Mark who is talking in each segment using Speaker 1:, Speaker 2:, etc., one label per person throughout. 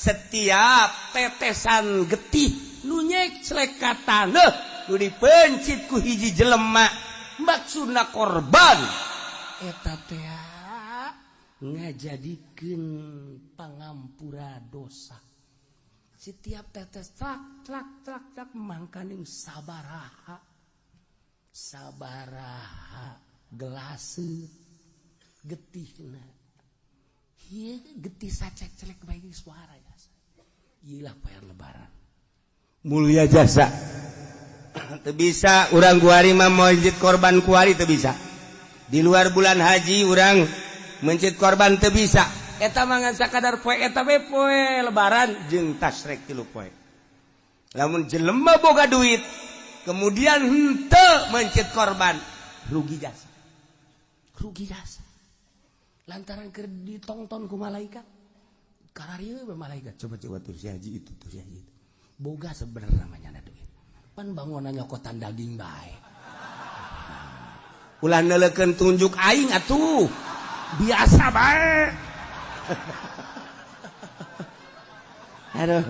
Speaker 1: Setiap tetesan getih nu nyeclek ka taneuh nu dipencit ku hiji jelema maksudna korban eta teh ngajadikeun pangampura dosa. Setiap tetes tlak tlak tlak tlak, mangkaning sabaraha sabaraha gelase getihna. Ieu getih sacek-celek bae suara jasa. Ieu lah poe Lebaran. Mulia jasa. Teu bisa urang kuari mah mencit korban, kuari teu bisa. Di luar bulan haji urang mencit korban teu bisa. Eta mah ngan sakadar poe eta we, poe Lebaran jeung tasrek 3 poe. Lamun jelema boga duit kemudian henteu mencit korban, rugi jasa. Rugi jasa. Lantaran keur ditongton ku malaikat. Kararieu we malaikat. Coba-coba tuh si haji itu, tuh si haji itu. Boga sebenarnya namanya duit. Pan bangunan nyokotan daging bae. Ulah neuleukeun tunjuk aing atuh. Biasa bae. Aduh.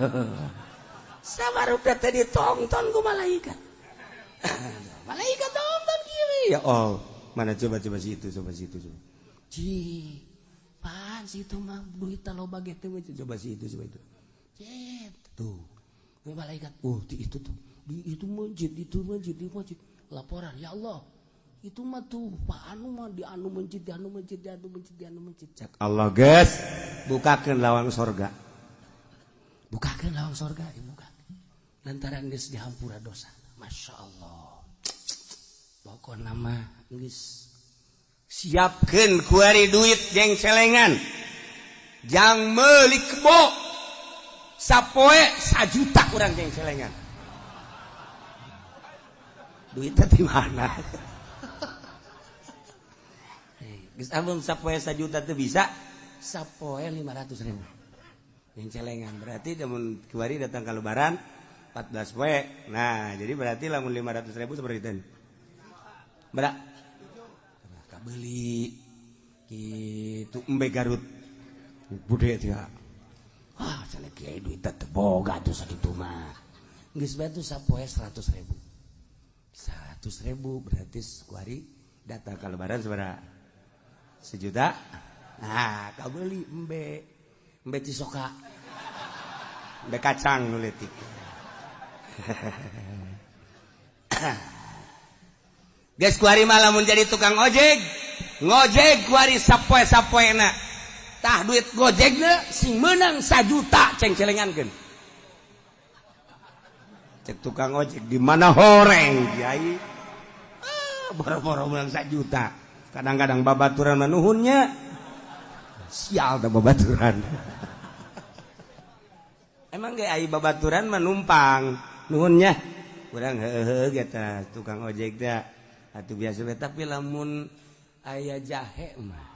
Speaker 1: Sabarup teh ditongton ku malaikat. Malaikat tonton kieu. Ya Allah, mana coba-coba si itu, coba si itu, coba. Ci, pan si itu mah duit loba ge teh, coba si itu, coba itu. Cet, tuh. Malaikat, oh di itu tuh, di itu masjid, itu masjid, di masjid. Laporan, ya Allah, itu mah tuh Pak anu mah di anu masjid, di anu masjid, di anu masjid, di anu masjid. Cak Allah, guys, bukakeun lawang sorga. Bukakeun lawang sorga, ya buka. Lantaran geus dihampura dosa. Masya Allah. Pokokna mah geus siapkeun kuari duit jeng celengan. Jang meuli kebo. Sapoe 1 juta urang jeng celengan. Duitnya di mana? Geus amun sapoe 1 juta teu bisa, sapoe 500 ribu. Jeng celengan berarti lamun kuari datang ke Lebaran 14 poe. Nah, jadi berarti lamun 500 ribu seperti itu. Berak. Kabeli gitu embe Garut. Bude teh. Ah, cenah kiai duit teh boga tuh sakitu mah. Geus bae tuh sapoe 100 ribu. 100 ribu berarti kuari datang ke Lebaran sabaraha? 1 juta. Nah, kabeli embe. Embe Cisoka. Embe kacang nu leutik. Geus kuari mah lamun jadi tukang ojek, ngojek kuari sapoe-sapoena. Tah duit gojekna sing meunang 1 juta ceng celengankeun. Cek tukang ojek, di mana horeng kiai? Ah, boro-boro menang 1 juta. Kadang-kadang babaturan manuhunnya. Sial dah babaturan. Emang ge ai babaturan mah numpang nuhunnya. Urang heuheuh ge tukang ojek teh. Atuh biasa we, tapi lamun aya jahe mah.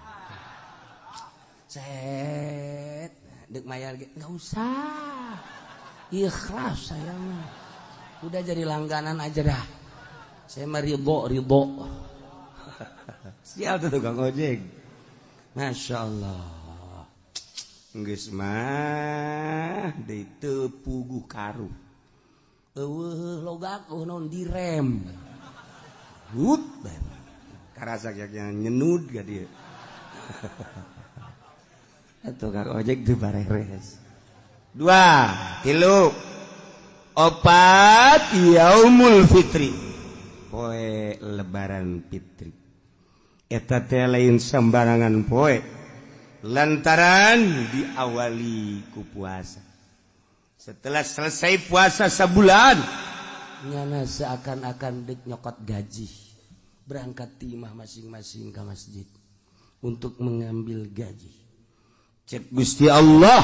Speaker 1: Set, dek mayar ge enggak usah. Ikhlas saya mah. Udah jadi langganan aja dah. Saya mah ridho, ridho. Sial tuh tukang ojek. Masya Allah. Geus mah deui teu puguh karuh. Eueuh logak eueuh naon direm. Hut, karasa nyenud ka dieu. Tukang ojek teu bareres. Dua, tilu, opat, yaumul fitri. Poe Lebaran Fitri. Eta teh lain sembarangan poe. Lantaran diawali ku puasa. Setelah selesai puasa sebulan, nyana seakan-akan dek nyokot gaji. Berangkat timah masing-masing ke masjid untuk mengambil gaji. Cek Gusti Allah,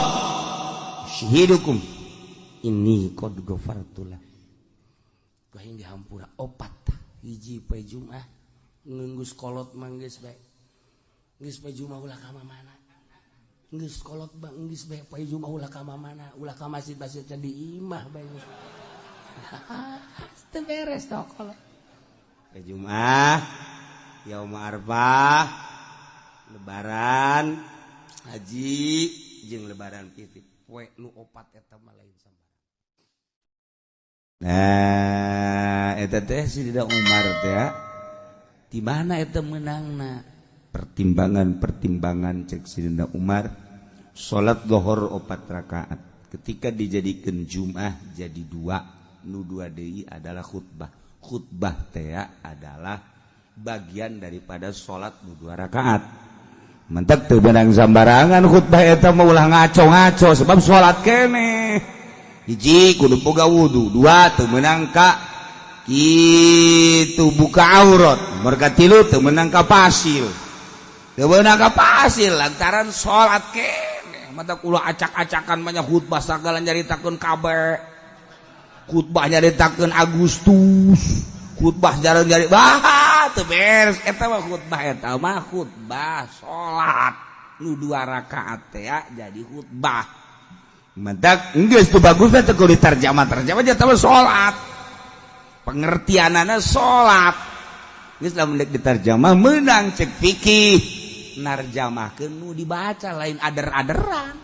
Speaker 1: "Syahidukum ini qad ghafartulah." Aing dihampura opat, hiji poe Jumat ngenggus kolot mah geus bae. Geus poe Jumat ulah ka mana. Geus kolot bang geus bae poe Jumat ulah ka mana, ulah ka masjid-masjid di imah bae. Teu beres toh kolot. Poe Jumat, Yaum Arfah, Lebaran haji jeung Lebaran Fitri. Poe nu opat eta mah lain sambarang. Nah, eta teh Sidina Umar teh di mana eta meunangna? Pertimbangan-pertimbangan cek Sidina Umar, salat zuhur 4 rakaat. Ketika dijadikan Jum'ah jadi 2, nu 2 deui adalah khutbah. Khutbah teh adalah bagian daripada salat nu 2 rakaat. Mentek teu beunang sambarangan khutbah eta mah ulah ngaco-ngaco sebab salat keneh. Hiji kudu boga wudu, 2 teu meunang ka kitu buka aurat, merga 3 teu meunang ka pasil. Teu meunang ka pasil lantaran salat keneh. Mata ulah acak-acakan banyak khutbah sagala nyaritakeun kabeh. Khutbah nyaritakeun Agustus, khutbah jarang nyari bah teu beres eta mah khutbah eta mah khutbah salat nu 2 rakaat teh jadi khutbah. Mentak geus teu bagus teh kudu diterjemah-terjemah eta mah salat. Pengertianana salat. Geus lamun deuk diterjemah meunang cek fikih. Narjamahkeun nu dibaca lain ader-aderan.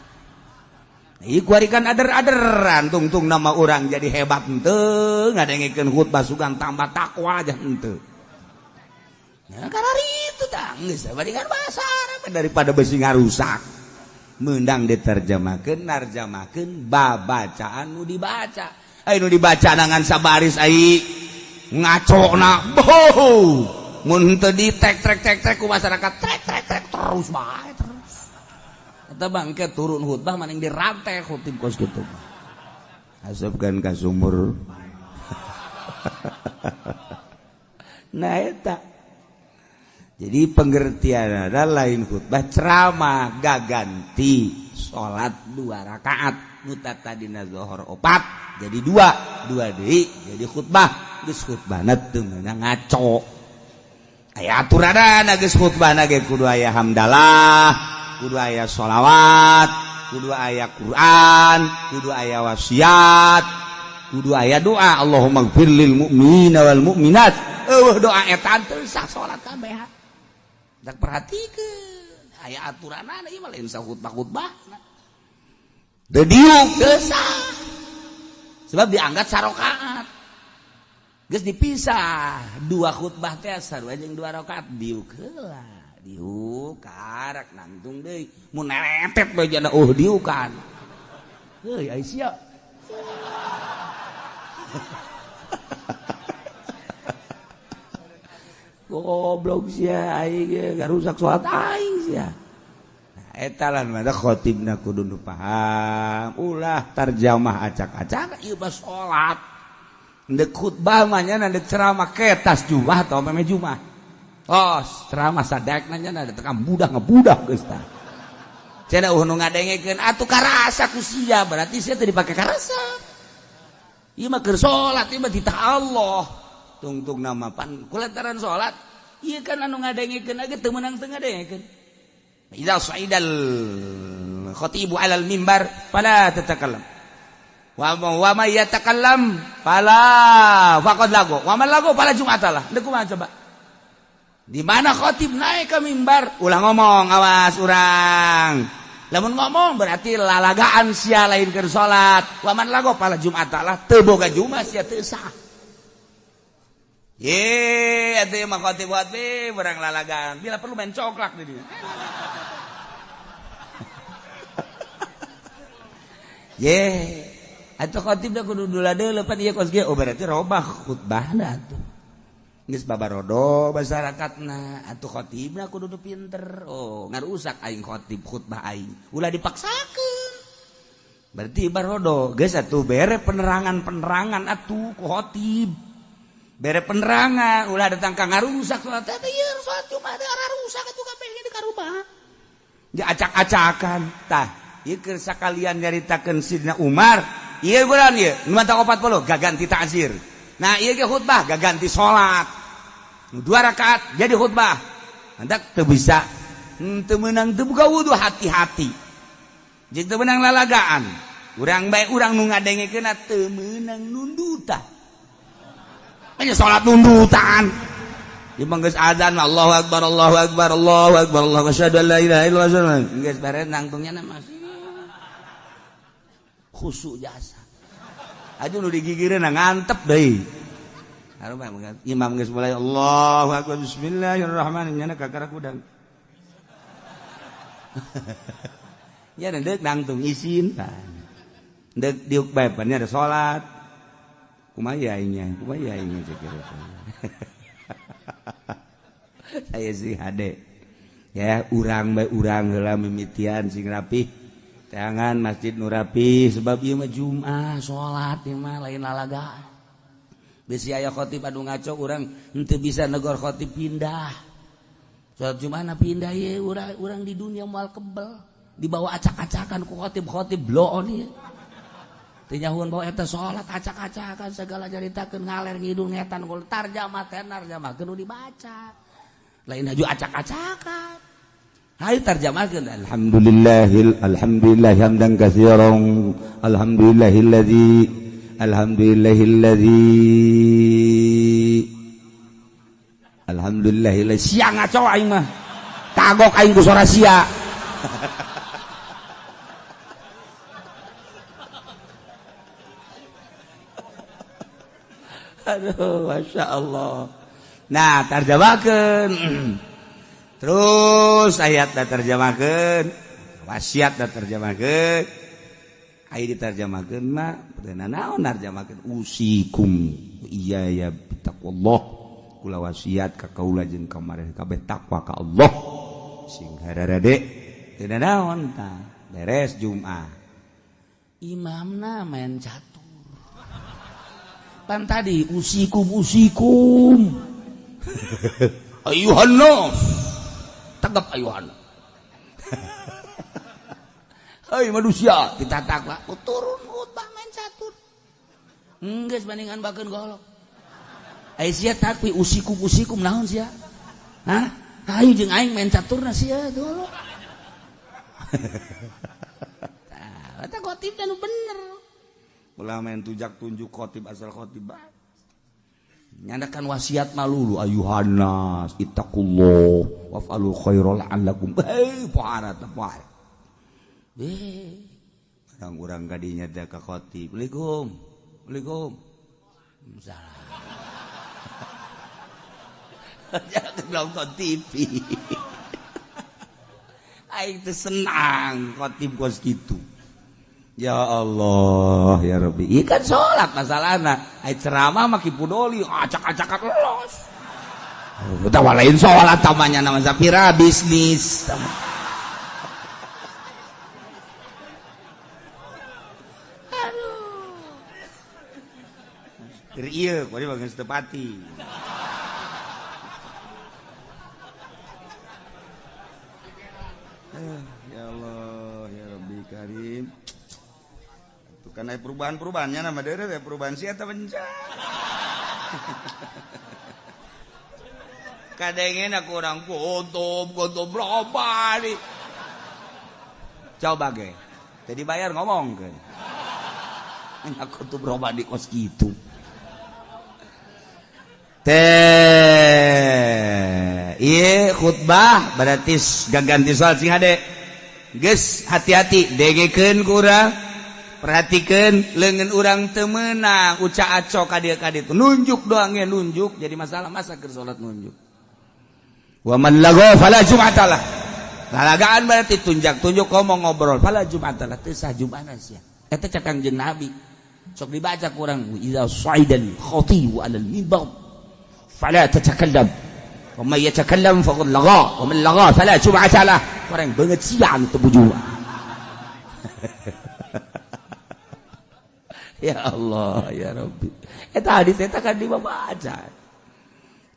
Speaker 1: Ieu kuari kan ader-aderan tungtung nama urang jadi hebat henteu ngadengekeun khutbah sugan tambah takwa aja henteu. Nah karena itu tah geus bandingan bahasa Arab daripada besi ngarusak. Meundang diterjemahkeun narjamahkeun babacaan nu dibaca. Ai nu dibaca nangan sabaris ai ngacona boh. Mun henteu di tek trek tek trek ku masyarakat trek trek trek terus bae terus. Eta bangke turun khutbah maning dirantai khutib kos kitu. Asupkeun ka sumur. Nah eta. Jadi pengertian ada lain khutbah ceramah gaganti salat 2 rakaat nu tadina zuhur 4 jadi 2, 2 deui jadi khutbah. Geus khutbahna teu meunang ngaco. Aya aturanana geus khutbahna ge kudu aya hamdalah, kudu aya sholawat, kudu aya Quran, kudu aya wasiat, kudu aya doa Allahumma gfir lil mu'minina wal mu'minat. Eueuh doa eta teu sah salat kabeh. Dak perhatikeun, aya aturanana ieu mah lain sah khutbah-khutbahna. Teu diuk teu sah. Sebab dianggap sarokaat. Geus dipisah 2 khutbah teh sarua jeung 2 rakaat diuk heula. Diuk karak nangtung deui mun neretet bae jana diukan. Heuy ai sia. Goblok sia aing ge ngarusak salat aing sia. Nah eta lah mah khotibna kudu nu paham, ulah tarjamah acak-acak ieu mah salat. Ndek khutbah mah nya ndek ceramah ketas jumah atau meme jumah. Oh, ceramah sadekna nya da tekam budak ngebudak geus tah. Cenah eueuh nu ngadengekeun atuh karasa ku sia, berarti sia teu dipake karasa. Ieu mah keur salat, ieu mah titah Allah. Tungtung nama pan kulantaran salat, ieu kan anu ngadengekeun ge teu meunang teu ngadengekeun. Idza sa'idal khatibu 'alal mimbar fala tatakallam. Wa may yatakallam fala faqad lago. Wa man lago fala jum'atalah. Deuk kumaha coba? Di mana khotib naik ke mimbar, ulah ngomong, awas urang. Lamun ngomong berarti lalagaan sia lain keur salat. Wa man lago fala jum'atalah, teu boga jumat sia teu sah. Ye, atuh mah khotib-khotib urang lalagaan. Bila perlu main coklak di dieu. Ye, atuh khotib da kudu dula deuleu pan ieu kos ge. Oh berarti robah khutbahna atuh. Geus babarodo masyarakatna atuh khotibna kudu nu pinter. Oh, ngarusak aing khotib khutbah aing. Ulah dipaksakeun. Berarti barodo geus atuh bere penerangan-penerangan atuh ku khotib. Bere penerangan ulah datang ka ngarusak salat teh ieu salat Jumat teh rusak atuh kabeh ge di karubah. Di acak-acakan tah ieu keur sakalian nyaritakeun Sidina Umar ieu bulan ieu nu mata 40 gaganti ta'zir. Nah ieu ge khutbah gaganti salat. Nu 2 rakaat jadi khutbah. Hendak teu bisa teu meunang teu buka wudu hati-hati. Jeung teu meunang lalagaan. Urang bae urang nu ngadengekeunna teu meunang nundutan. Hanya salat nundutan. Ieu mah geus azan Allahu akbar Allahu akbar Allahu akbar Allahu asyhadu an la ilaha illallah. Geus beres nangtungnya na masih. Khusyuk jasa. Aja nu digigireun ngantep deui. Imam geus mulai Allahu akbar bismillahirrahmanirrahim nyana kakara kudang. Nya deuk nangtung isin tah. Deuk diuk bae pan ada salat. Kumaha aingnya? Kumaha aingnya cek. Saya sih hade. Ya urang bae urang heula mimitian sing rapih. Tangan masjid nu rapih sebab ieu mah Jumat salat ieu mah lain lalagaan. Bisi aya khotib anu ngaco urang henteu bisa negor khotib pindah. Salat Jumat pindah ye urang di dunia moal kebel dibawa acak-acakan ku khotib-khotib bloon ieu. Teu nyahuan bawa eta salat acak-acakan segala caritakeun ngaler ngidul ngetan gol tarjamah teh tarjamahkeun nu dibaca. Lain haju acak-acakan. Hayu tarjamahkeun alhamdulillahil alhamdulillah hamdan katsiran alhamdulillahillazi alhamdulillahilladzi alhamdulillahilladzi sia ngaco aing mah kagok aing ku sora sia. Aduh Masya Allah. Nah tarjamahkeun terus ayat da tarjamahkeun wasiat da tarjamahkeun ai ditarjamahkeun mah teu naon narjamahkeun usikum iya ya taqwallah kula wasiat ka kaula jeung ka mareh kabeh takwa ka Allah sing hararade teu naon tah beres Jumat imamna main catur pan tadi usikum usikum ayuhan nas tegap ayuhan. Hei manusia, kita takwa, turun khutbah main catur. Enggeus bandingan bakeun golok. Ai sia takwi usikum usikum naon sia? Hah? Hayu jeung aing main caturna sia golok. Tah, eta khotib teh nu bener. Ulah main tujak tunjuk khotib asal khotib bae. Nyandakan wasiat malulu ayuhannas ittaqullah waf'alul khaira la'allakum. Hei, pohara teh poe. Orang-orang kadinya teh ka khotib. Assalamualaikum. Assalamualaikum. Salah. Jangan nonton TV. Aing teh senang khotib kos kitu. Ya Allah, ya Rabbi. Ieu kan salat masalahna. Ai ceramah mah kipudoli acak-acakan los. Utawa lain salat tamanya nama sapira bisnis. Iya, kau ini bagian setepati. Ya Allah, ya Rabbi Karim. Itu kan ada perubahan-perubahannya nama dia ada perubahan sih atau bencana. Kadangnya aku orang kuntum, kuntum berapa nih? Coba ge, jadi bayar ngomong ke. Aku tuh berubah di kos gitu. Teh, iya khutbah berarti ganti soal sing hade. Geus hati-hati dengekeun ku urang, perhatikeun leungeun urang teu meunang uca aco ka dieu ka ditu. Nunjuk doang ge nunjuk jadi masalah masa keur salat nunjuk. Wa man lagha fala jum'ata lah. Lalagaan berarti tunjak-tunjuk ngomong ngobrol fala jum'ata lah teu sah jum'ana sia. Eta cek Kangjeng Nabi. Sok dibaca ku urang idza sa'idal khatibu 'alal mimbar fala tatakallam wa may yatakallam faqad lagha wa man lagha fala jum'ata lah. Orang banget siang teu bujua. Ya Allah ya Rabbi. Eta hadis eta kan dibaca.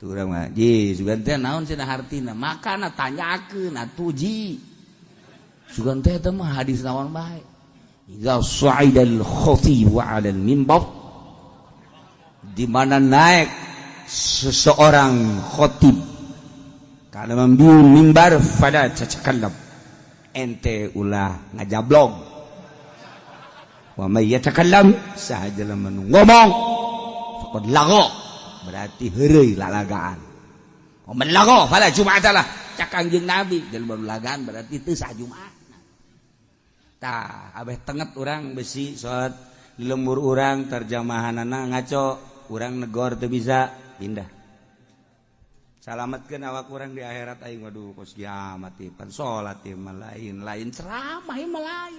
Speaker 1: Tuh urang mah ji sugan teh naon cenah hartina makana tanyakeun atuh ji. Sugan teh eta mah hadis naon bae. Idza sa'idal khatib 'alal mimbar, di mana naik seseorang khatib kalau membiu mimbar fala tatakallam, ente ulah ngajablog. Wa may yatakallam sahaja lamun ngomong faqad lagha, berarti heureuy lalagaan. Wa man lagha fala jum'ata lah, cak Kangjeng Nabi jelema lagaan berarti teu sah Jumat. Tah, abeh tenget urang besi salat di lembur urang terjemahanana ngaco, urang negor teu bisa pindah. Salametkeun awak urang di akhirat aing, waduh, kos kiamat ieu pan salat ieu mah lain, lain ceramah ieu mah lain.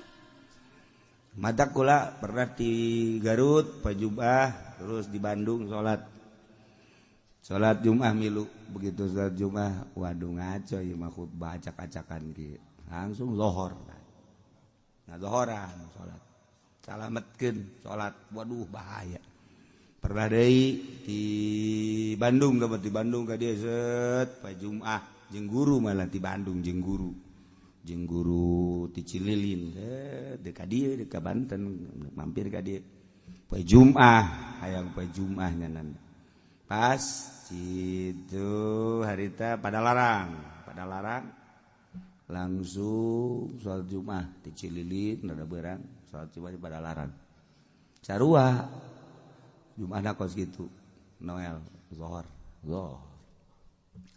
Speaker 1: Matak kula pernah di Garut Pajubah, terus di Bandung salat. Salat Jumat milu, begitu salat Jumat, waduh, ngaco ieu mah khutbah acak-acakan kieu. Langsung lohor. Nah, zohoran salat. Salametkeun salat, waduh, bahaya. Pernah deui di Bandung, dapat di Bandung ka dieu set poe Jumat jeung guru, malah di Bandung jeung guru. Jeung guru ti Cililin, set deuk ka dieu, deuk ka Banten, mampir ka dieu. Poe Jumat, hayang poe Jumat nyanan. Pas itu harita pada larang langsung sholat Jumat di Cililin, rada berang sholat Jumat di Padalarang. Sarua Jumat kos gitu Noel zohor zohor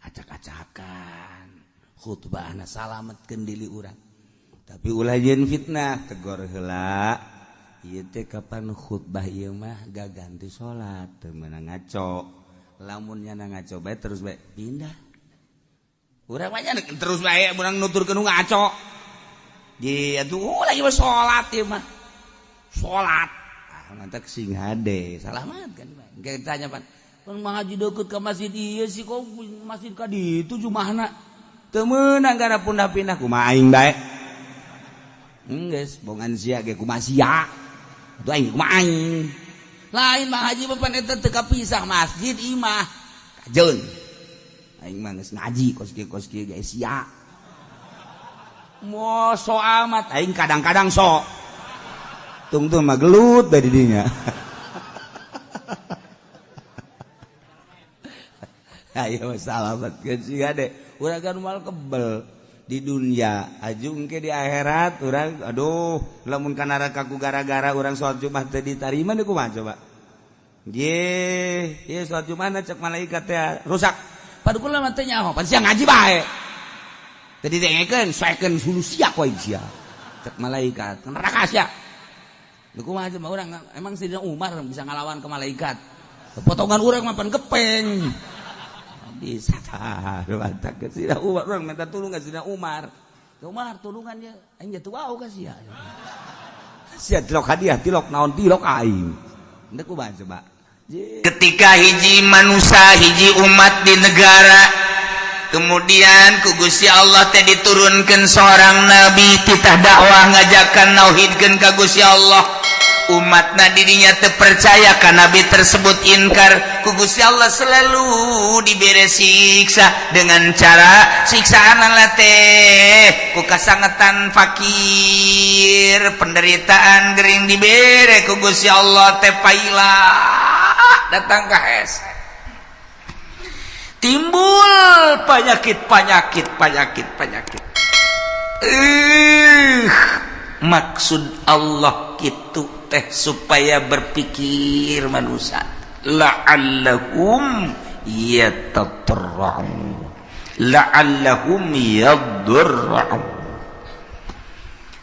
Speaker 1: acak-acakan khutbahna. Salametkeun diri urang, tapi ulah jeung fitnah, tegor heula ieu teh. Kapan khutbah ieu mah gak ganti salat, teu meunang ngaco. Lamun nyana ngaco bae, terus bae pindah. Urang mah terus bae urang nuturkeun ngaco. Di atuh lagi mah salat ieu mah. Salat. Ah, mantak sing hade, salamat kan. Kayak tanya pan. Pan ngaji deket ke masjid ieu sih, kok masjid ka ditu jumahna. Teu meunang gara pindah-pindah, kumaha aing bae. Geus bongan sia ge kumaha sia. Atuh aing kumaha aing. Lain mah haji pan eta teu kapisah masjid imah. Kajeun. Aing mah geus ngaji kos kieu kos kieu ge sia. Mo so amat aing kadang-kadang sok. Tungtung mah gelut dari dinya. Ayo salamet ke sia deh. Urang kan moal kebel di dunia, aju engke di akhirat urang, aduh, lamun ka neraka ku gara-gara urang salat Jumat teu ditarima deui, kumaha coba? Ye, ye salat Jumat cek malaikat teh rusak. Padu kula mah teu nyaho, pan sia ngaji bae. Teu didengekeun, soekeun hulu sia ku aing sia. Cek malaikat, neraka sia. Lu kumaha coba urang, emang Sayyidina Umar bisa ngalawan ke malaikat? Potongan urang mah pan gepeng. Bisa tah, mantap ke Sayyidina Umar, urang minta tulung ka Sayyidina Umar. Umar tulungan ya, aing jatuh wau ka sia. Sia tilok hadiah, tilok naon, tilok aing. Henteu kumaha coba?
Speaker 2: Ketika hiji manusia, hiji umat di negara, kemudian ku Gusti Allah teh diturunkan seorang nabi, titah dakwah ngajakan nauhidkeun ka Gusti Allah. Umatna dirinya terpercaya ka nabi tersebut, inkar ku Gusti Allah, selalu diberi siksa dengan cara siksaan teh ku kasangetan, fakir, penderitaan, gering, dibere ku Gusti Allah teh paila datang ke hes, timbul penyakit penyakit penyakit penyakit. Maksud Allah gitu teh supaya berpikir manusia, la'allahum yatadarra'un, la'allahum yadurra'un.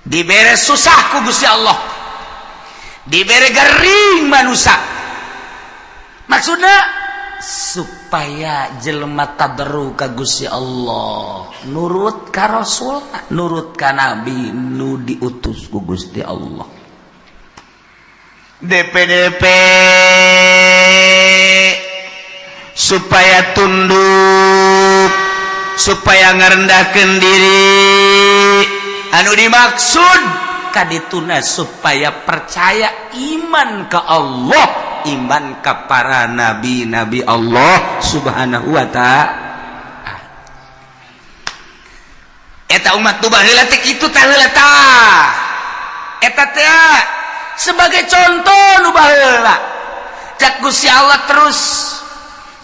Speaker 2: Dibere susah ku Gusti Allah, dibere gering manusia, maksudnya supaya jelema tadarru ka Gusti Allah, nurut ka Rasul, nurut ka nabi nu diutus ku Gusti Allah. DPDP supaya tunduk, supaya ngerendahkan diri, anu dimaksud kadituna supaya percaya, iman ke Allah, iman ke para nabi-nabi Allah Subhanahu wa ta'ala. Eta umat tu baheula teh kitu tah, heula tah eta teh sebagai contoh nu baheula. Cak Gusti Allah terus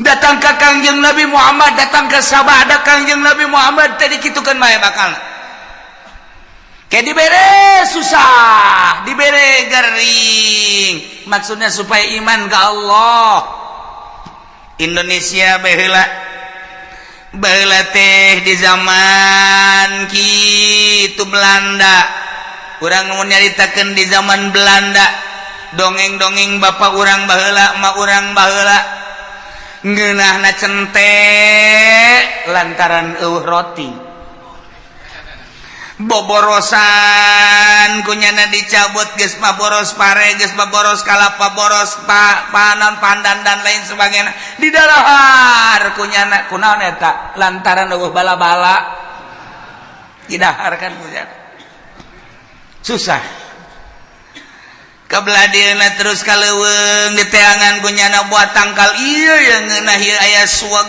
Speaker 2: datang ke Kangjeng Nabi Muhammad, datang ke sabada Kangjeng Nabi Muhammad tadi, kitu kan mah bakal kayak dibere susah, dibere gering, maksudnya supaya iman ke Allah. Indonesia baheula, baheula teh di zaman kitu Belanda. Urang mau nyaritakeun di zaman Belanda, dongeng-dongeng bapak urang baheula, emak urang baheula, ngeunahna cente lantaran euweuh roti, boborosan kunyana dicabut, geus mah boros pare, geus mah boros kalapa, boros panan, pandan, dan lain sebagainya, didahar kunyana. Kunaon eta? Lantaran euweuh bala-bala didahar kan kunyana susah. Kebelah dieuna terus ka leuweung, diteangan kunyana buat tangkal ieu yang ngeunah ieu aya suweg,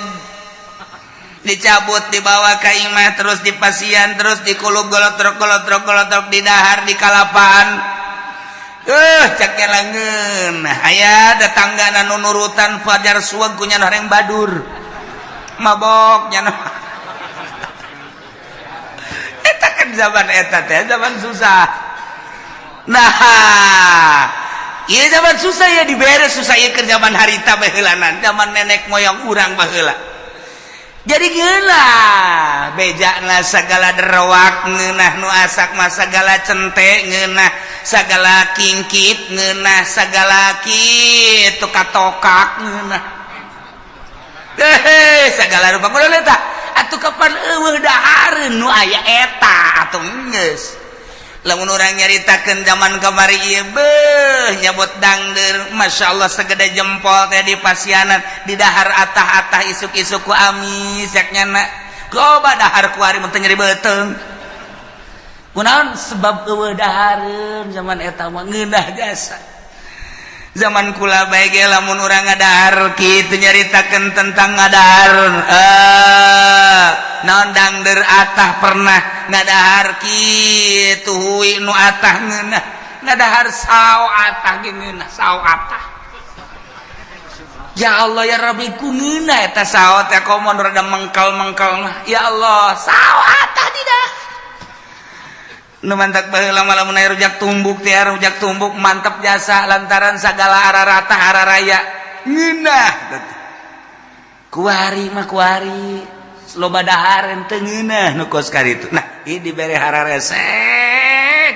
Speaker 2: dicabut, dibawa ke imah, terus dipasian, terus dikulub, golotrok golotrok golotrok, didahar di kalapaan. Cek langeun aya tetangga nu nurutan fajar suweg kunyana horeng badur mabok nyana. Eta kan zaman eta teh zaman susah. Nah, iya, zaman susah ya, diberes susah ya ke zaman harita baheulanan, zaman nenek moyang urang baheula. Jadi ngeunah bejana segala derwak, ngeunah nu asak mah segala cente, ngeunah segala kingkit, ngeunah segala kitu katokak, ngeunah hehe segala rupa. Kunaon eta atuh? Kapan euweuh dahareun nu aya eta atuh geus. Lamun urang nyaritakeun zaman kamari ieu, beuh, nyabot dangder, Masya Allah, segede jempol teh di pasianan, di dahar atah-atah isuk-isuk ku amis yak nyana. Coba dahar kuari mun teu nyeri beuteung. Kunaon? Sebab euweuh dahareun zaman eta mah ngeunah jasa. Zaman kula bae ge lamun urang ngadahar kitu, nyaritakeun tentang ngadahar naon, dangder atah, pernah ngadahar kitu hui nu atah ngeunah, ngadahar sao atah ge ngeunah, sao atah. Ya Allah ya Rabbi, ku ngeunah eta sao teh, komo rada mengkal-mengkal mah. Ya Allah, sao atah tidak. Nu mantak baheula mah lamun aya rujak tumbuk teh, rujak tumbuk mantep jasa lantaran sagala ararata araraya ngeunah. Kuari mah kuari loba dahareun teu ngeunah nu kos karitu. Nah, ieu dibere hararese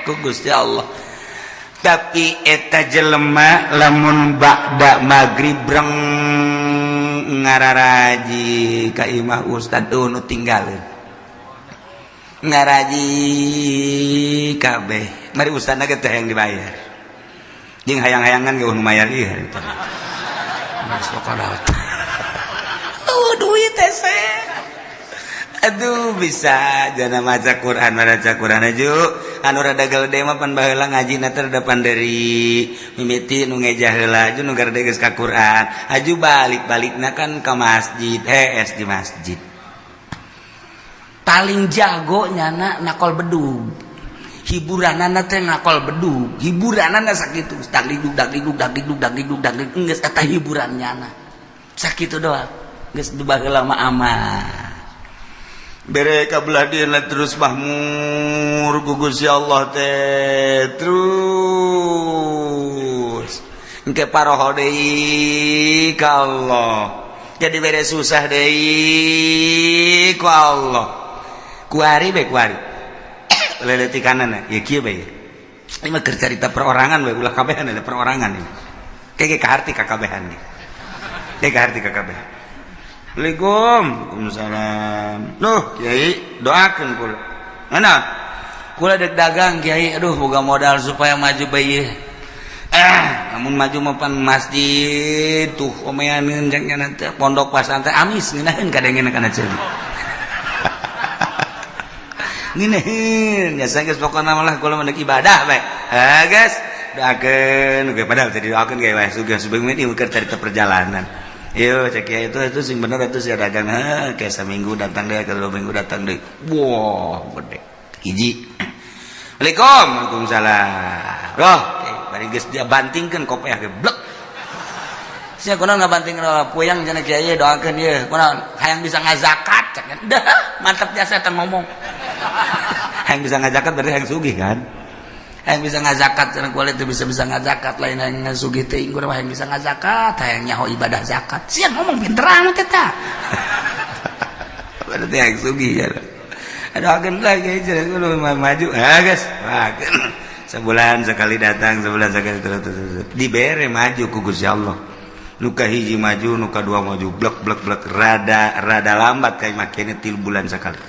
Speaker 2: ku Gusti Allah. Tapi eta jelema lamun ba'da magrib breng ngararaji ka imah ustad, nu tinggalin ngaraji kabeh, mari ustadna ge teh yang dibayar jeung hayang-hayangan ge nu mayar ieu harita. Oh, duit teh. Aduh, bisa jana maca Quran, maca Quran aju anu rada gede mah pan baheula ngajina teh depan dari mimiti nu ngejah heula, aju nu garede geus ka Quran, aju balik-balikna kan ka masjid, hees di masjid. Paling jago nyana nakol bedug, hiburanana teh nakol bedug, hiburanana sakitu, dagdikduk dagdikduk dagdikduk dagdikduk dagdikduk, geus eta hiburan nyana sakitu doang. Geus baheula mah aman bere kabelah dieuna, terus mahmur ku Gusti Allah teh, terus engke paroho deui ka Allah, jadi bere susah deui ku Allah. Kuari bae, kuari leletikanana ya kieu bae. Ini mah keur carita perorangan bae, ulah kabehan, ada perorangan ini kayak kaharti ka kabehan nih, kayak kaharti ka kabehan. Assalamualaikum. Waalaikumsalam. Duh, Kiai, doakan kula. Mana? Kula dek dagang, Kiai. Aduh, boga modal supaya maju bae. Namun maju mapan masjid tuh omeaneun cek nya teh pondok pasantren amis ngeunaheun kadengena kana ceuli. Ngeunaheun ya geus, pokona malah kula mah ibadah bae. Ah, guys, doakeun ge, padahal tadi doakeun ge wae sugih subuh ini keur carita perjalanan. Iya, cek ya itu sing bener itu sih dagang, kayak seminggu datang deh, kalau 2 minggu datang deh. Wah, gede. Hiji. Assalamualaikum. Waalaikumsalam. Roh, bari geus dia bantingkeun kopiah ge blek. Sia kunaon ngabanting puyang cenah, kiai doakeun ieu. Kunaon? Hayang bisa ngazakat cek. Dah, mantap jasa eta ngomong. Hayang bisa ngazakat berarti hayang sugih kan? Hayang bisa ngazakat cenah, kulit teu bisa bisa ngazakat, lain hayang ngasugih teuing, urang hayang bisa ngazakat, hayang nyaho ibadah zakat. Sia ngomong pinter amat eta. Berarti hayang sugih ya. Aduh, agen lagi cenah kudu maju. Ah, geus. Doakeun.
Speaker 1: Sebulan sekali datang, sebulan sekali terus, terus, terus. Dibere maju ku Gusti Allah. Nu kahiji maju, nu kadua maju, blek blek blek, rada rada lambat kayak makanya 3 bulan sekali.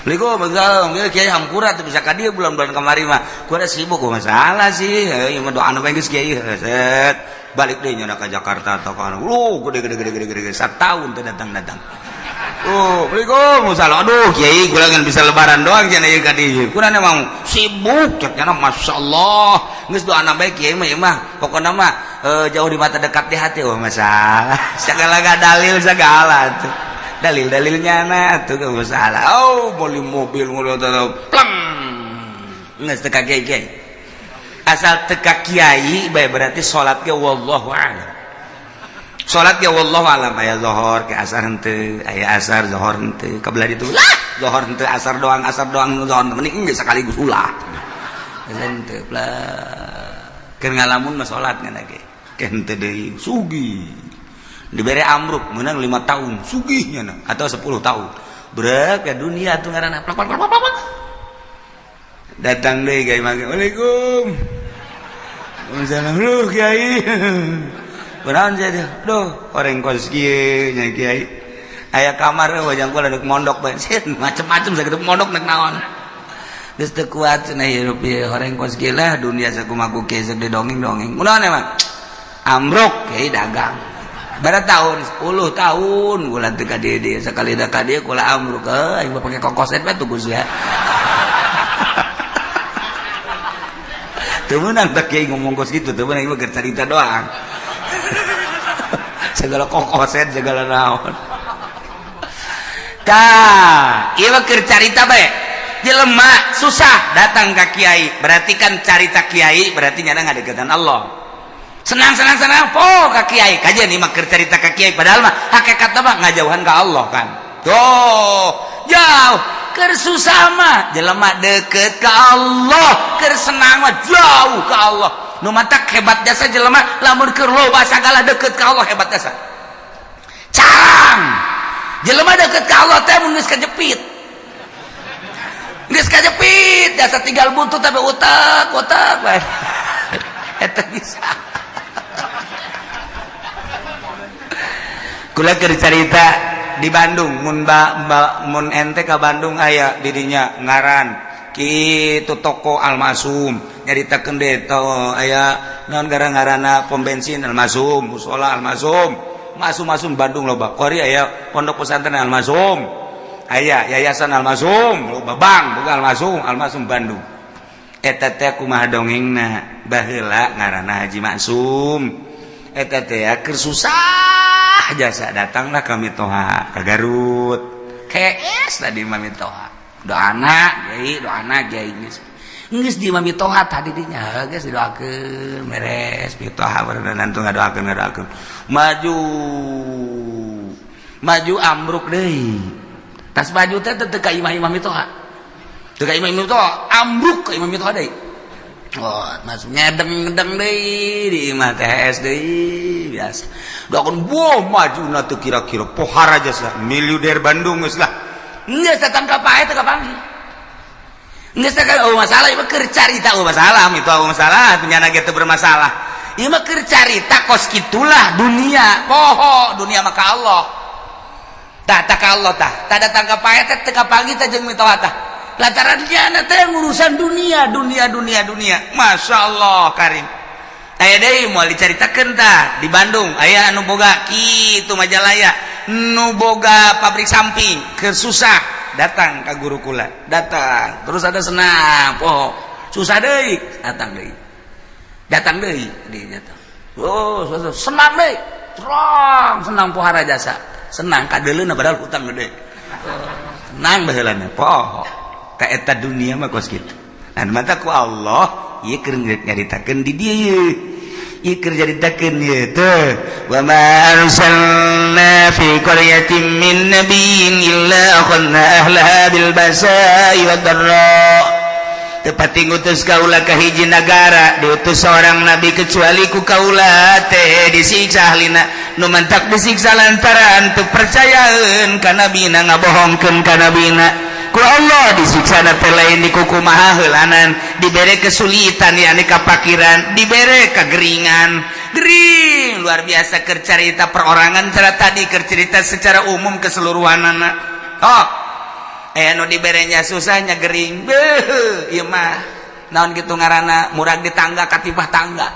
Speaker 1: Assalamualaikum, kiai, hampura tuh bisa ka dieu bulan-bulan kamari mah. Kuda sibuk kok masalah sih. Ieu mah doa anu geus kiai set. Balik deui nya ka Jakarta atau ka anu. Lu gede gede gede gede gede satahun teu datang-datang. Oh, Assalamualaikum, salah. Aduh, kiai kula ngan bisa lebaran doang cenah ieu ka dieu. Kuna emang sibuk cek nya, masyaallah. Geus doana bae kiai mah, ieu mah. Pokona mah jauh di mata dekat di hati. Oh, masalah. Segala dalil segala tuh. Dalil-dalilnya nah tuh gak masalah. Oh, beli mobil mobil pleng nggak teka kiai kiai, asal teka kiai bae berarti salat ge wallahu a'lam, salat ge wallahu a'lam. Aya zohor ke asar henteu, aya asar zohor henteu, kabelah ditu lah zohor henteu, asar doang, asar doang zohor mending geus sekaligus ulah henteu plek. Keur ngalamun mah salat ngan ge ke henteu deui. Sugih diberi amruk menang 5 tahun sugihnya nah, atau 10 tahun berat ke dunia tuh ngaranna plak plak plak plak. Datang deh kiai mangke, "Waalaikum salam." "Lu kiai kunaon?" Jadi duh orang kos kieu nya kiai, aya kamar wajang kula dek mondok bae macem-macem sakitu mondok nek naon geus teu kuat cenah hirup ieu horeng kos kieu lah dunia sakumaha ku kieu sok didongeng-dongeng kunaon emang amruk kiai dagang. Berapa tahun? 10 tahun kula teu ka dieu dieu sekali da ka dieu kula amruk aing mah pake kokoset bae tuh Gus ya. Teu meunang tak kiai ngomong kos gitu, teu meunang, ieu cerita doang. Segala kokoset segala naon. Tah, ieu mah keur carita bae. Jelema susah datang ka kiai, berarti kan carita kiai berarti nyana ngadeukeutan Allah. Senang senang senang po ka kiai kajian ini mah keur carita ka kiai, padahal mah hakikat mah ngajauhan ka Allah kan. Tuh jauh. Keur susah mah jelema deket ka Allah, keur senang mah jauh ka Allah. Nu matak hebat jasa jelema lamun keur loba sagala deket ka Allah, hebat jasa. Carang jelema deket ka Allah teh mun geus kajepit, geus kajepit jasa tinggal buntut tapi utak utak bae eta bisa. Kula keur carita di Bandung, mun ba, ba, mun ente ka Bandung aya didinya ngaran kitu toko Almasum nyaritakeun deui to aya naon gara-ngarana pom bensin Almasum, musola Almasum, Masum-masum Bandung loba. Kori aya pondok pesantren Almasum, aya yayasan Almasum, loba bank boga Almasum, Almasum Bandung. Eta teh kumaha dongengna baheula ngaranna Haji Maksum. Eta teh keur susah jasa datanglah kami toha ke Garut. KS tadi mami toha. Doana kiai, doana kiai geus. Geus di mami toha tadi dinya geus didoakeun beres mitoha berenang tuh ngadoakeun ngadoakeun. Maju maju ambruk deui. Tas maju teh teu ka imah-imah mitoha. Teu ka imah mitoha, ambruk ka imah mitoha deui. Oh, masuk ngedeng-ngedeng deui di imah TS deui biasa. Doakeun boh maju na teu kira-kira pohara jasa miliuder Bandung geus lah. Geus datang ka pae teu kapanggih. Geus teh oh masalah ieu mah keur carita, oh masalah itu, oh masalah penyana ge teu bermasalah. Ieu mah keur carita kos kitulah dunia, poho dunia mah ka Allah. Tah tah ka Allah tah. Tah datang ka pae teh teu kapanggih teh jeung mitoha tah. Lantaran dia teh urusan dunia, dunia, dunia, dunia. Masya Allah karim. Aya deui moal dicaritakeun tah di Bandung. Aya anu boga kitu Majalaya, nu boga pabrik samping, keur susah datang ka guru kula, datang. Terus ada senang, poho. Susah deui, datang deui. Datang deui di datang. Oh, susah. Senang deui. Terang senang pohara jasa. Senang kadeuleuna padahal hutang gede. Senang baheulana poho. Ka eta dunia mah kos kitu. Nah, mata ku Allah ieu keur nyaritakeun di dieu. Ieu keur nyaritakeun ieu teh wa ma arsalna fi qaryatin min nabiyyin illa akhadna ahlaha bil basa'i wad dharra. Tepati ngutus kaula ka hiji nagara diutus seorang nabi kecuali ku kaula teh disiksa ahlina. Nu mantak disiksa lantaran teu percayaeun ka nabina, ngabohongkeun ka nabina.
Speaker 2: Ku Allah disiksa teh lain dikukumaha heulanan, dibere kesulitan, yakni kapakiran, dibere kegeringan, gering luar biasa. Keur carita perorangan cara tadi, keur cerita secara umum keseluruhan anak. Oh, eh, nu diberenya susahnya gering. Beuh, ieu mah naon gitu ngaranna, murag di tangga katipah tangga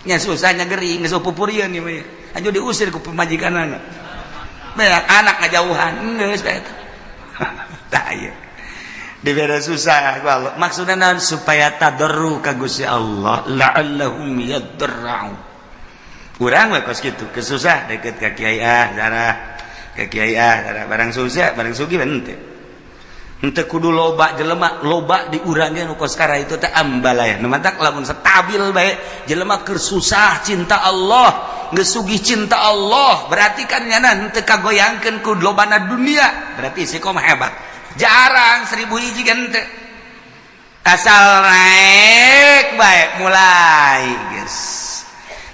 Speaker 2: nya, susahnya gering, geus pupurieun ieu mah. Anjur diusir ku pamajikanana, beak anak ngajauhan, geus bae. Tah, ieu dibere susah ku Allah maksudna naon? Supaya tadarru ka Gusti Allah, la'allahum yadarra'un. Urang we kos kitu, kesusah deket ka kiai, ah darah ka kiai, ah darah. Barang susah, barang sugih henteu, henteu kudu loba jelema, loba di urang ge nu kos kara itu teh ambalaya. Nu matak lamun stabil bae jelema, keur susah cinta Allah, geus sugih cinta Allah, berarti kan nyana henteu kagoyangkeun ku lobana dunia, berarti istiqomah hebat. Jarang 1000 hiji kan teu, asal naik bae mulai geus.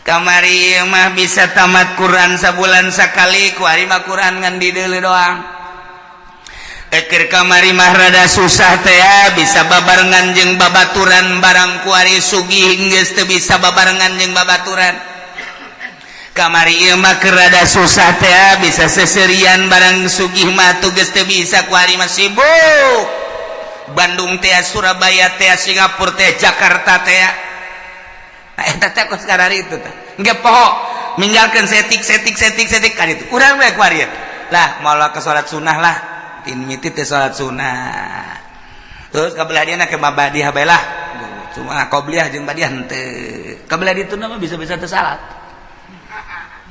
Speaker 2: Kamari mah bisa tamat Quran sabulan sakali, kuari mah Quran ngan dideuleu doang. Eker kamari mah rada susah teh ya, bisa babarengan jeung babaturan, barang kuari sugih geus teu bisa babarengan jeung babaturan. Kamari ieu mah keur rada susah teh ya, bisa seserian, barang sugih mah tugas teu bisa. Kuari mah sibuk Bandung teh, Surabaya teh, Singapura teh, Jakarta teh. Nah, eta teh kos karari itu teh engke poho, ninggalkeun setik setik setik setik kan itu. Urang we kuari lah moal ke salat sunnah lah, tin miti teh salat sunnah, terus kabelah dia ke mabadiah bae lah, cuma qobliyah jeung badiah henteu. Kabelah ditu mah bisa-bisa teu salat,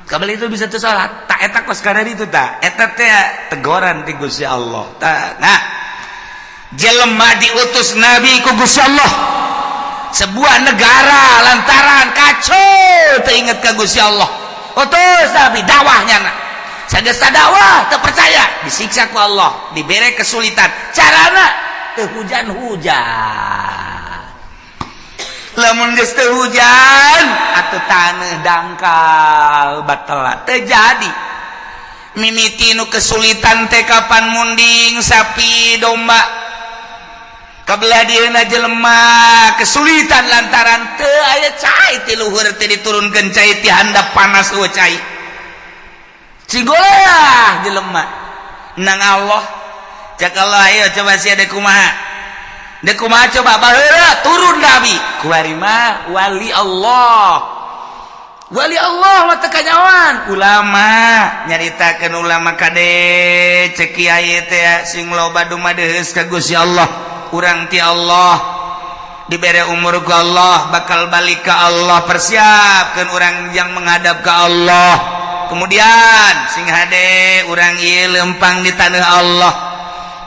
Speaker 2: kabel itu bisa tuh salat. Tak eta kos karena itu, tak eta teh teguran ti Gusti Allah. Tak, nah, jelema diutus nabi ku Gusti Allah, sebuah negara lantaran kacau teu inget ka Gusti Allah, utus nabi dakwahnya. Nah, sageus dakwah teu percaya, disiksa ku Allah, dibere kesulitan, carana teu hujan-hujan. Lamun geus teu hujan atuh taneuh dangkal batal terjadi. Mimiti nu kesulitan teh kapan munding sapi domba, kabelah dieuna jelema kesulitan lantaran teu aya cai ti luhur, teh diturunkeun cai ti handap panas, eueuh cai. Cigoleah jelema nang Allah. Cek Allah, ayo coba sia dek kumaha, dek kumaha coba. Baheula turun nabi, kuari mah wali Allah, wali Allah mah teu kanyawan ulama nyaritakeun. Ulama kade, cek kiai teh, sing loba dumadeus ka Gusti Allah. Urang ti Allah dibere umur ku Allah, bakal balik ke Allah, persiapkan orang yang menghadap ke Allah. Kemudian sing hade urang ieu lempang di tanah Allah.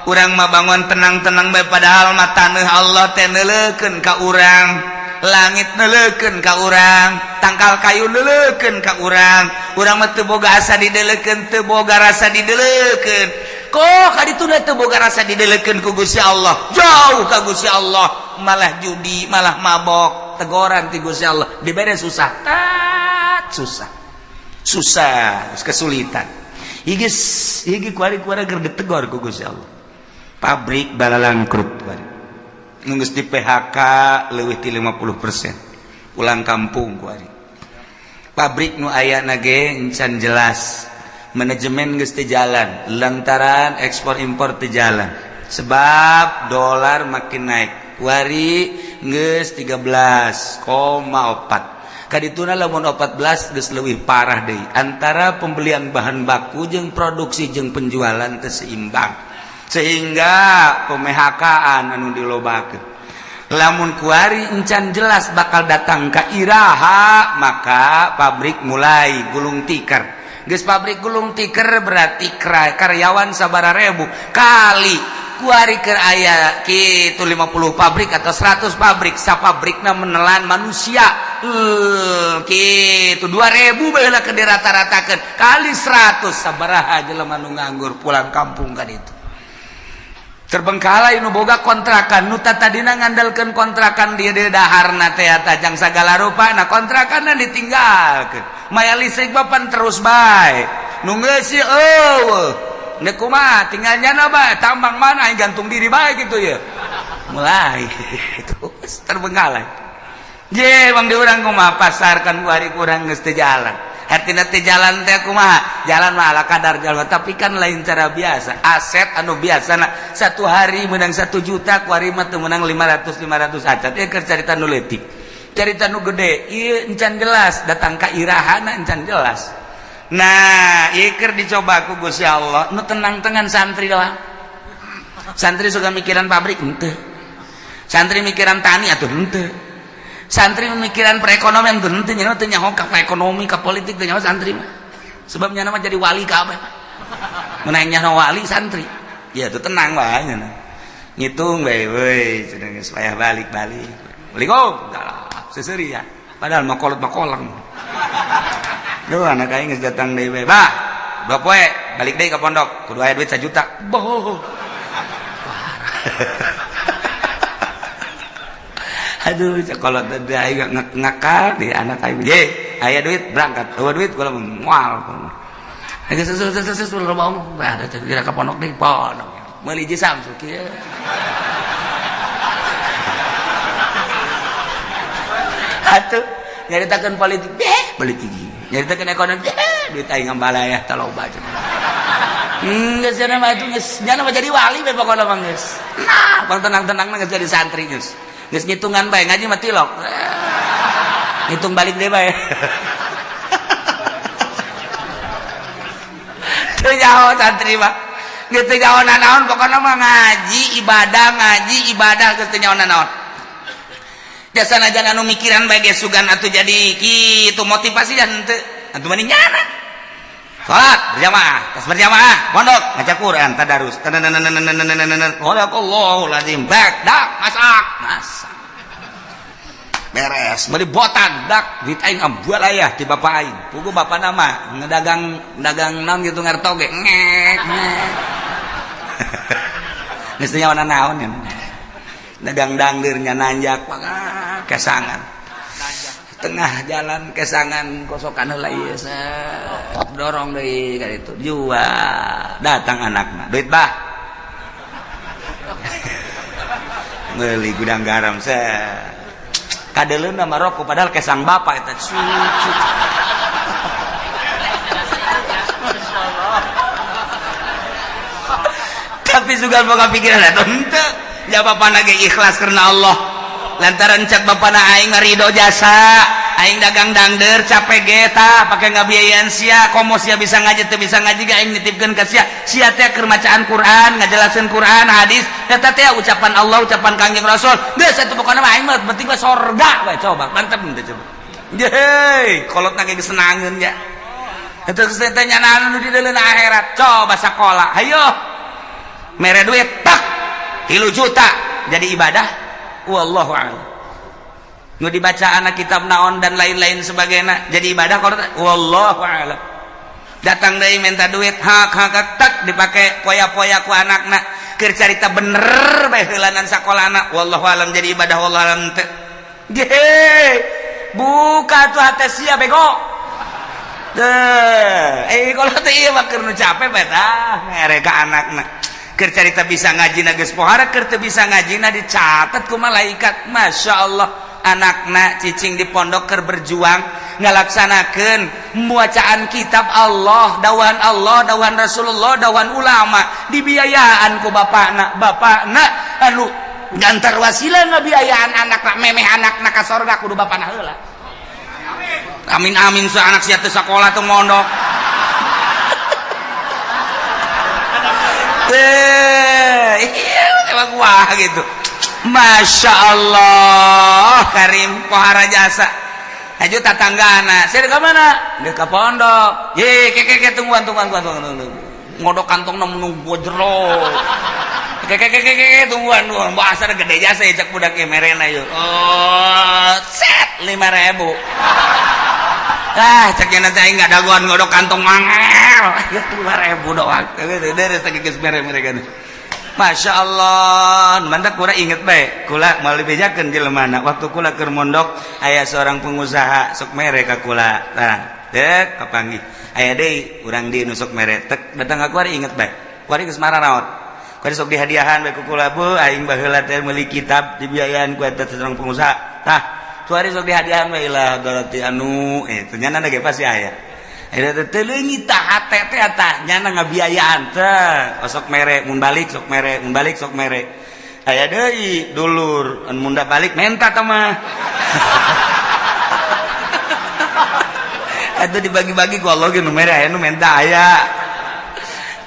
Speaker 2: Urang mah bangun tenang-tenang bae, padahal mah tanah Allah teh neuleukeun ka urang, langit neuleukeun ka urang, tangkal kayu neuleukeun ka urang. Urang mah teu boga asa dideleukeun, teu boga rasa dideleukeun. Kok kadituna teu boga rasa dideleukeun ku Gusti Allah, jauh ka Gusti Allah, malah judi, malah mabok. Tegoran ti Gusti Allah, dibere susah, tat susah susah, kesulitan. Igis igi kuari-kuari ger ditegor ku Gusti Allah, pabrik balalangkrut kuari, geus di PHK leuwih ti 50%, pulang kampung kuari. Pabrik nu aya ge encan jelas, manajemen geus teu jalan lantaran ekspor impor teu jalan sebab dolar makin naik. Kuari geus 13,4, kadituna lamun 14 geus leuwih parah deui. Antara pembelian bahan baku jeung produksi jeung penjualan teu seimbang, sehingga pemHK-an anu dilobakeun. Lamun kuari encan jelas bakal datang ka iraha, maka pabrik mulai gulung tikar. Geus pabrik gulung tikar, berarti karyawan sabara ribu kali kuari keur aya kitu 50 pabrik atau 100 pabrik, sapabrikna menelan manusia kitu 2000 baheula ke dirata-ratakeun, kali 100, sabaraha jelema nu nganggur pulang kampung kan. Itu terbengkalai. Nu boga kontrakan, nu tadina ngandalkeun kontrakan dia, dia daharna teh tajang sagala rupa. Nah, kontrakan ditinggalkeun, maya listrik papan terus bae, nu ngeusi eueuh. Nek kumaha tinggal nyana bae, tambang mana aing gantung diri bae gitu ya. Mulai terus terbengkalai. Je, bang di urang kumaha pasar kan kuari kurang geus teu jalan. Hartina teu jalan teh kumaha? Jalan mah ala kadar jalan, tapi kan lain cara biasa. Aset anu biasa na satu hari menang 1 juta, kuari mah teu menang 500 500 acan. Ieu keur carita nu leutik. Carita nu gede, ieu encan jelas datang ka irahana encan jelas. Nah, ieu keur dicoba ku Gusti Allah, nu tenang-tenang santri doang. Santri suka mikiran pabrik henteu. Santri mikiran tani atuh henteu. Santri mikiran perekonomian tuh henteu, nya teu nyaho ka ekonomi ka politik teu nyaho santri mah. Sebab nya mah jadi wali kabeh. Mun nyaho wali santri. Ya tuh tenang wae nya. Ngitung bae we cenah geus payah balik-balik. Assalamualaikum. Seseuri ya. Padahal mah kolot mah kolang. Duh anak aing geus datang deui bae. Bah, 2 poe balik deui ka pondok kudu aya duit 1 juta. Boh. Aduh, kalau tadi aing ngakal di anak aing. Ye, aya duit berangkat. Eueuh duit kula moal. Geus geus loba omong. Bah, kira ka pondok deui, pondok. Meuli hiji Samsu kieu. Atuh, nyaritakeun politik, beh, politik. Nyaritakeun ekonomi, beh, duit aing ngambalayah taloba cenah. Geus cenah mah geus nya mah jadi wali we pokona mah geus. Nah, bang tenang-tenang geus jadi santri geus. Geus ngitungan bae ngaji mah tilok. Ngitung balik deui bae. Teu nyaho santri mah. Geus teu nyaho nanaon pokona mah ngaji ibadah geus teu nyaho nanaon. Jasa najan anu mikiran bae geus sugan atuh jadi kitu motivasi dan henteu. Atuh mending nyana. Salat berjamaah, tas berjamaah, pondok ngaca Quran, tadarus. Sadaqallahul azim. Bek, dak, masak, masak. Beres, beli botan, dak, duit aing ambual aya ti bapak aing. Pugu bapak nama ngedagang dagang naon gitu ngarto ge. Ngek, ngek. Geus teu nyaho naon ya. Dagang dangdir nya nanjak kesangan. Tengah jalan kesangan kosokan heula ieu dorong deui ka ditu jual datang anakna duit bah meuli gudang garam kadeleuna mah rokok padahal kesang bapak eta cucu. Tapi sugan boga pikiran eta henteu ja bapana ge ikhlas karena Allah lantaran cek bapana aing ngarido jasa aing dagang dangder capek ge tah pake ngabiayaan sia komo sia bisa ngaji teu bisa ngaji ge aing nitipkeun ka sia sia teh keur macaan Quran ngajelaskeun Quran hadis eta teh ucapan Allah ucapan Kangjeng Rasul geus atuh pokona mah aing mah penting mah sorga we coba mantep teh coba yeuh kolotna ge geus senangeun nya eta geus teh nyanaan nu di deuleun akhirat coba sakola hayo mere duit tak 3 juta jadi ibadah wallahu a'lam. Nu dibaca anak kitab naon dan lain-lain sebagainya jadi ibadah kalau wallahu a'lam. Datang deui minta duit hak hak tak dipake poya-poya ku anakna keur carita bener bae heulanan sakolana wallahu a'lam jadi ibadah wallahu a'lam teu. Buka tuh hate sia bego. Teu, kalau teh ieu mah keur nu capek bae tah mere ka anakna. Keur carita bisa ngaji na geus pohara keur teu bisa ngaji na dicatat ku malaikat. Masya Allah anakna cicing di pondok keur berjuang ngalaksanakeun bacaan kitab Allah, dawan Allah, dawan Rasulullah, dawan ulama dibiayaan ku bapakna. Bapakna anu gantar wasilah ngabiayaan anakna memeh anakna ka sorga kudu bapakna heula. Amin amin sa anak sia teu sakola teu mondok. Iya emang wah gitu. Masya Allah Karim pohara jasa. Haju tatanggana. Saya ke mana? Dia ke pondok. Ye ke ke ke tungguan tungguan tungguan tungguan. Ngodok kantong nunggu jero. Ke ke ke ke ke tungguan tungguan. Bahasa gede jasa ya cak budak merena yuk. Oh, set 5.000. Ah, cek nanti aing nggak dagoan ngodok kantong mangel. 5.000 doang. Deres teh geus mere mereka. Masya Allah, mantap kula inget bae. Kula mau dibejakeun jelema waktu kula keur mondok aya seorang pengusaha sok mere ka kula. Tah, dek kapanggih. Aya deui urang di nu sok mere. Tek datang ka kula inget bae.
Speaker 1: Kuari geus mararaot. Kuari sok dihadiahan bae ku kula, bu aing baheula teh meuli kitab dibiayaan ku eta seorang pengusaha. Tah, kuari sok dihadiahan bae lah berarti anu eh nyana ge pasti aya. Eta teh leungit tah hate teh tah nyana ngabiayaan teh. Sok mere mun balik sok mere, mun balik sok mere. Aya deui dulur anu mun balik menta tah mah. Atuh dibagi-bagi ku Allah ge nu mere aya nu menta aya.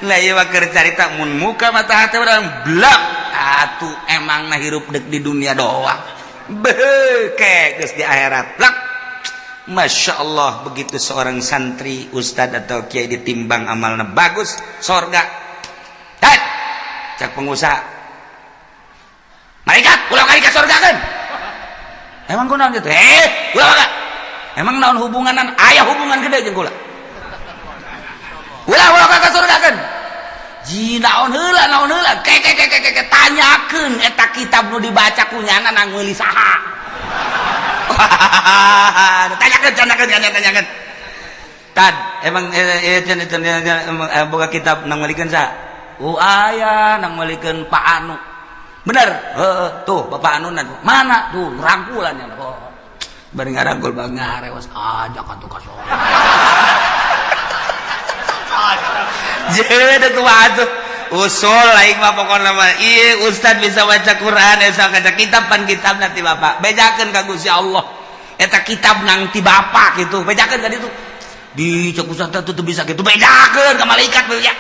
Speaker 1: Lah ieu mah keur carita mun muka mata hate urang blak atuh emang na hirup deuk di dunia doang. Beuh ke geus di akhirat blak. Masya Allah, begitu seorang santri, ustad atau kiai ditimbang amalna bagus, sorga. Hei, cak pengusaha. Malaikat, ulah kali ka sorga kan? Emang kunaon gitu? Eh, ulah ka. Emang naon hubunganan? Aya hubungan gede jeung kula. Ulah ulah ka surga kan? Ji naon heula naon heula? Ke ke ke ke ke tanyakeun eta kitab nu dibaca ku nyana nang meuli saha. Tanyakeun tanyakeun tanyakeun. Tad, emang boga kitab nang meulikeun saha? Oh aya nang meulikeun Pak Anu. Bener? Heeh, tuh Bapak Anu mana? Tuh rangkulan nya. Oh. Bari ngarangkul bang ngarewas ajak atuh ka sorga. Jadi kumaha tuh? Usul aing mah pokona mah ieu ustad bisa baca Quran eta kaca kitab pan kitab nanti bapak. Bejakeun ka Gusti Allah. Eta kitab nang ti bapak gitu. Bejakeun ka ditu. Di cek ustad teh teu bisa kitu. Bejakeun ka malaikat beja.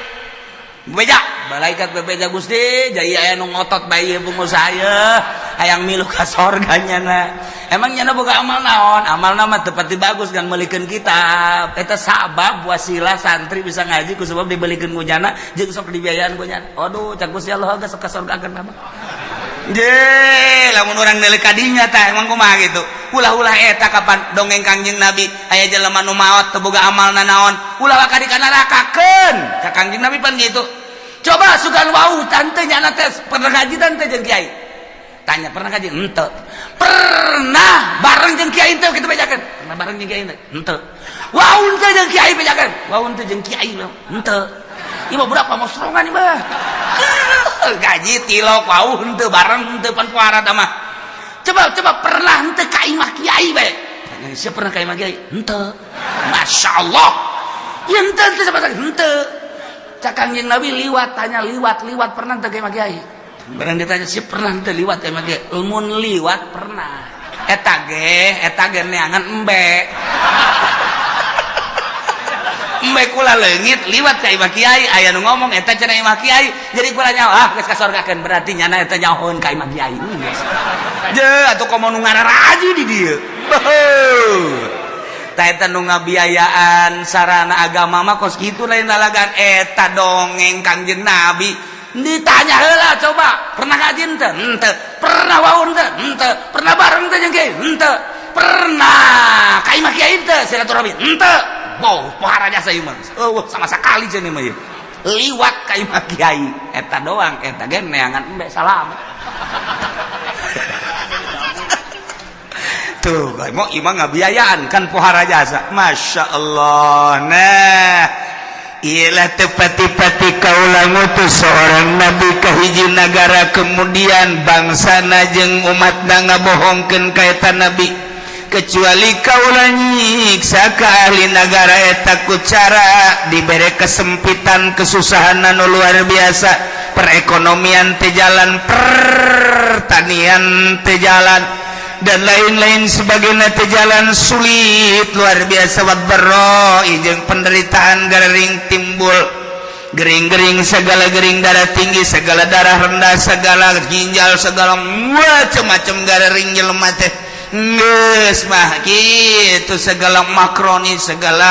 Speaker 1: Beja, malaikat bebeja Gusti, jadi aya nu ngotot bae ieu pengusaha ieu, hayang milu ka sorga nyana. Emang nyana boga amal naon? Amalna mah teu pati bagus kan meulikeun kitab. Eta sabab wasilah santri bisa ngaji ku sebab dibelikeun ku nyana jeung sok dibiayaan ku nyana. Aduh, cak Gusti Allah geus ka sorgakeun mah. Je, lamun urang neuleuh ka dinya tah emang kumaha gitu. Ulah-ulah eta kapan dongeng Kangjeng Nabi aya jelema nu maot teu boga amalna naon, ulah ka di ka nerakakeun. Ka Kangjeng Nabi pan gitu. Coba sugan wau tante nyana teh pernah ngaji tante jeung kiai. Tanya pernah ngaji? Henteu. Pernah bareng jeung kiai teu kitu bejakeun. Pernah bareng jeung kiai teu? Henteu. Wau teu jeung kiai bejakeun. Wau teu jeung kiai henteu. Ieu mah budak pamosrongan ieu mah. Gaji tilok wau henteu bareng henteu pan puara tah mah. Coba coba pernah henteu ka imah kiai bae. Tanya siapa pernah ka imah kiai? Henteu. Masyaallah. Ieu henteu henteu sama henteu. Cak Kangjeng Nabi liwat tanya liwat liwat pernah teu ka imah kiai? Barang ditanya sih pernah teu liwat ka imah kiai? Mun liwat pernah. Eta ge neangan embe. Embe kula leungit liwat ka imah kiai, aya nu ngomong eta cenah imah kiai. Jadi kula nyaho ah geus kasorgakeun berarti nyana eta nyahoeun ka imah kiai. Geus. Je atuh komo nu ngararaji di dieu. Beuh. Tah eta nu ngabiayaan sarana agama mah kos kitu lain lalagan eta dongeng Kangjeng Nabi. Ditanya heula coba, pernah ngaji henteu? Henteu. Pernah wau henteu? Henteu. Pernah bareng teh jeung kiai? Henteu. Pernah ka imah kiai henteu silaturahmi? Henteu. Boh, pohara jasa ieu mah. Eueuh sama sakali cenah mah ieu. Liwat ka imah kiai. Eta doang, eta ge neangan embe salam. Tuh, mau imah ngabiayaan kan pohara jasa. Masya Allah. Nah, ialah tepati-pati kaula ngutus seorang nabi ka hiji nagara kemudian bangsana jeung umatna ngabohongkeun ka eta nabi kecuali kaula nyiksa ka ahli nagara eta ku cara dibere kesempitan kesusahan anu luar biasa, perekonomian teu jalan, pertanian teu jalan dan lain-lain sebagainya teu jalan, sulit luar biasa, wadbarro jeung penderitaan gering timbul, gering-gering segala gering, darah tinggi segala, darah rendah segala, ginjal segala, macam-macam gering jelema teh geus mah kitu segala makroni segala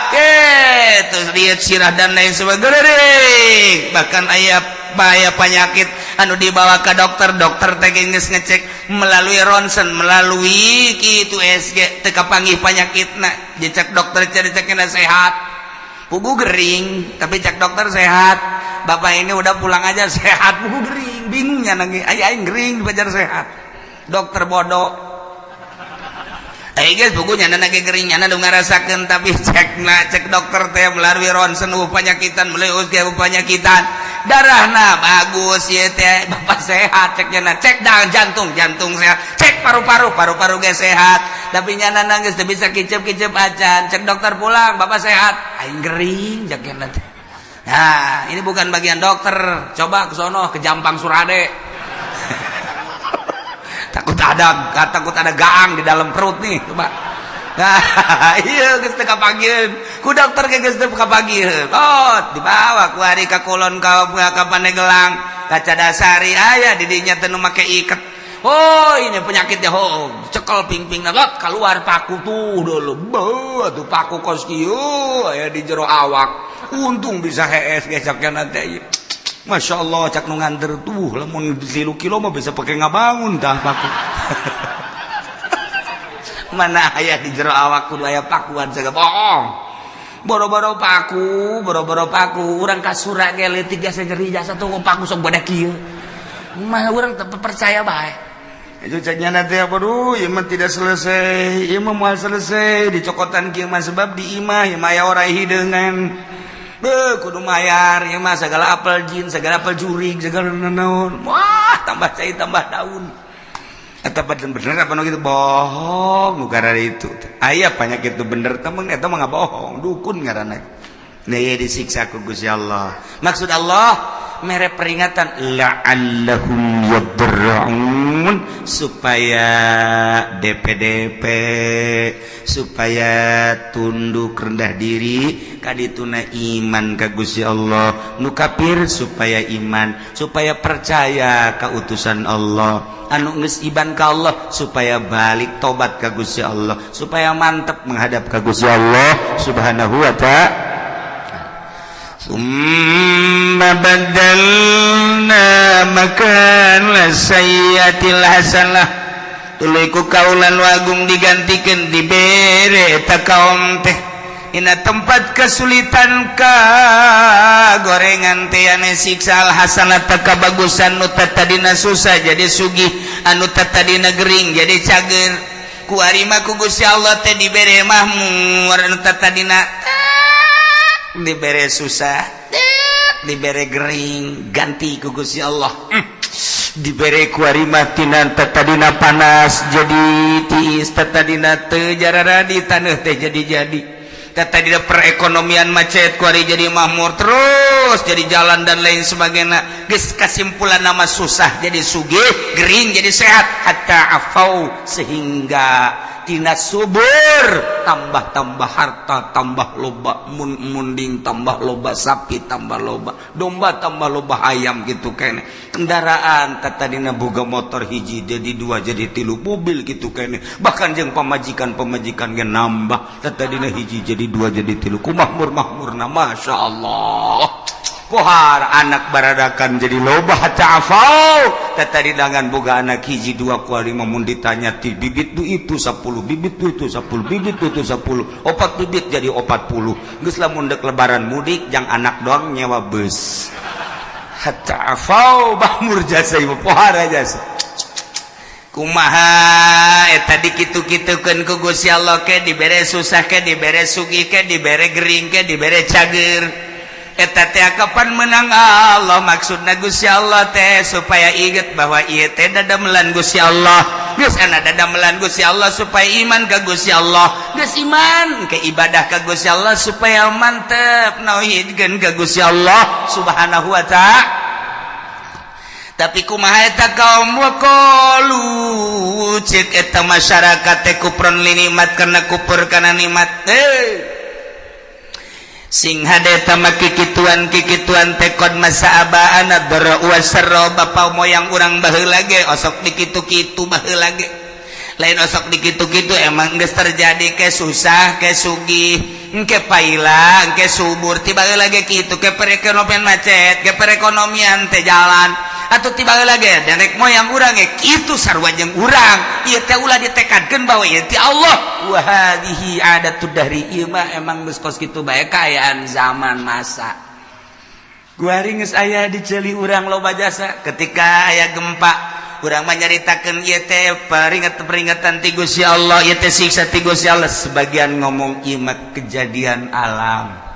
Speaker 1: kitu lihat sirah dan lain sebagainya. Bahkan aya bahaya penyakit anu dibawa ke dokter, dokter teh geus ngecek melalui ronsen, melalui kitu USG teu kapanggih penyakitna. Dicek dokter cek sehat, pugu gering, tapi cek dokter sehat, bapak ini udah pulang aja sehat, pugu gering, bingungnya nangis, aing aing gering dipajar sehat, dokter bodoh.
Speaker 2: Eh guys, bukunya nyana ge gering, nyana nu ngarasakeun, tapi cek na cek dokter teh melalui ronsen penyakitan, melalui USG penyakitan, darahna bagus ya teh, bapak sehat cek nyana. Cek dang jantung, jantung sehat. Cek paru-paru, paru-paru ge sehat, tapi nyana nangis teu bisa kicep-kicep acan. Cek dokter, pulang, bapak sehat, aing gering cek nyana teh. Nah, ini bukan bagian dokter. Coba ke sono, ke Jampang Surade, takut ada gaang di dalam perut nih, coba. Nah, iya, geus teu kapanggiheun ku dokter ge, geus teu kapanggiheun. Oh, dibawa ku hari ka kulon, ka Pandeglang, ka Cadasari, aya di dinya teh nu make iket. Oh, ini penyakitnya. Oh, cekel pingping lot, keluar paku tuh dulu. Beuh, tuh paku kos kieu aya di jero awak. Untung bisa hees ge cak nanti. Masya Allah, cak nu nganter tuh, lamun 3 kilo mah bisa pakai ngabangun tah paku. Mana aya di jero awak kudu aya pakuan segala bohong. Boro-boro paku, boro-boro paku, urang kasura ge leutik jasa nyeri jasa tuh paku sok badak kieu. Mah urang teu percaya bae. Itu caknya nanti apa, duh, ieu mah tidak selesai, ieu mah moal selesai dicokotan kieu mah, sebab di imah ieu mah aya orai hideungan. Beuh, kudu mayar ieu mah segala apel jin, segala apel jurig, segala naon. Wah, tambah cai tambah daun. Eta bener apa nu gitu bohong nu karena itu. Aya penyakit itu bener temen, eta mah bohong, dukun ngaranna. Nah, ieu disiksa ku Gusti Allah. Maksud Allah mere peringatan la'allahum yadarra'un, supaya DPDP, supaya tunduk rendah diri kadituna iman ka Gusti Allah. Nu kafir supaya iman, supaya percaya ka utusan Allah. Anu geus iman ka Allah supaya balik tobat ka Gusti Allah, supaya mantep menghadap ka Gusti Allah Subhanahu wa Ta'ala. ثم بدلنا مكان السيئة الحسنة, tuluy ku kaula nu agung digantikan, dibere eta kaum teh dina tempat kesulitan ka gorengan teh ane siksa, al hasanata kabagusan. Nu tadina susah jadi sugih, anu tadina gering jadi cager. Ku arima ku Gusti Allah teh dibere mahmur. Anu tadina dibere susah, dibere gering, ganti ku Gusti Allah dibere ku arima tina tadina panas jadi tiis, tadina teu jararadi taneuh teh jadi tadina perekonomian macet, ku ari jadi makmur terus, jadi jalan dan lain sebagainya. Geus kesimpulan nama susah jadi sugih, gering jadi sehat. Hatta afau, sehingga tina subur tambah-tambah harta, tambah loba mun munding, tambah loba sapi, tambah loba domba, tambah loba ayam gitu kene. Kendaraan tadina boga motor hiji jadi dua, jadi tilu, mobil gitu kene. Bahkan jeung pamajikan, pamajikan ge nambah, tadina hiji jadi dua, jadi tilu. Ku makmur makmurna, Masya Allah. Pohar anak baradakan jadi loba. Hatta afau, tadi dangan boga anak hiji dua, kuari mun ditanya ti bibit du itu 10 bibit, du itu 10 bibit, du itu 10, opat bibit jadi 40. Geus lamun dek lebaran mudik jang anak doang nyewa bus. Hatta afau, makmur jasa ieu, pohara jasa. Kumaha eta dikitu-kitukeun ku Gusti Allah? Ke dibere susah, ke dibere sugih, ke dibere gering, ke dibere cager, eta teh kapan menang Allah. Maksudna Gusti Allah teh supaya inget bahwa ieu teh dadamelan Gusti Allah. Geus ana dadamelan Gusti Allah supaya iman ka Gusti Allah. Geus iman ke ibadah ka Gusti Allah, supaya mantep nauhidkeun ka Gusti Allah Subhanahu wa Ta'ala. Tapi kumaha eta kaum? Waqalu, cek eta masyarakat teh, kufron li nikmat, karena kufur kana nikmat. Eh, sing hade tama kikituan kikituan teh qad massa abaana dharra wasarra, bapa moyang urang baheula ge osok dikitu-kitu baheula ge. Lain osok dikitu-kitu, emang geus terjadi, ke susah ke sugih, engke paila engke subur. Tiba lagi kitu, ke perekonomian macet, ke perekonomian teh jalan atau tiba lagi nenek moyang urang ge kitu sarua jeung urang. Ieu teh ulah ditekadkeun bahwa ieu ti Allah. Wa hadhihi adatud dahri, ieu mah emang geus kos kitu bae kaayaan zaman masa. Kuari geus aya di ceuli urang loba jasa ketika aya gempa. Urang mah nyaritakeun ieu teh peringatan-peringatan ti Gusti Allah, ieu teh siksa ti Gusti Allah. Sebagian ngomong ieu mah kejadian alam.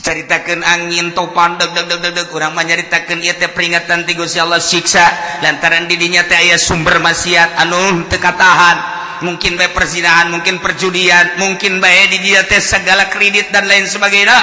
Speaker 2: Caritakeun angin topan deg deg deg deg deg, urang mah nyaritakeun ieu teh peringatan ti Gusti Allah, siksa lantaran di dinya teh aya sumber maksiat anu teu katahan, mungkin bae perzinahan, mungkin perjudian, mungkin bae di dinya teh segala kredit dan lain sebagainya,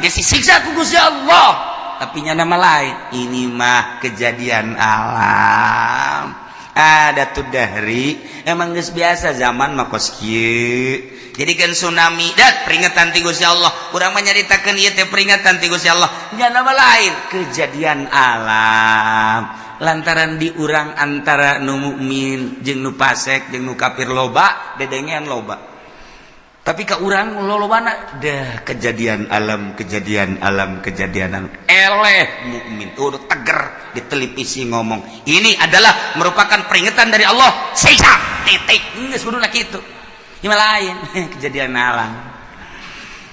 Speaker 2: geus disiksa ku Gusti Allah. Tapi nya nama lain, ini mah kejadian alam, ada tuh dari emang geus biasa zaman mah kos kieu. Jadi kan tsunami dat peringatan ti Gusti Allah, urang mah nyaritakeun ieu teh peringatan ti Gusti Allah, nya nama lain kejadian alam lantaran di urang antara nu mukmin jeung nu fasik jeung nu kafir loba dedengean loba. Tapi ke urang lolobana dah kejadian alam, kejadian alam, kejadian alam. Eleh mukmin udah teger di televisi ngomong ini adalah merupakan peringatan dari Allah, siksa, titik. Geus kuduna kitu. Ini lain kejadian alam,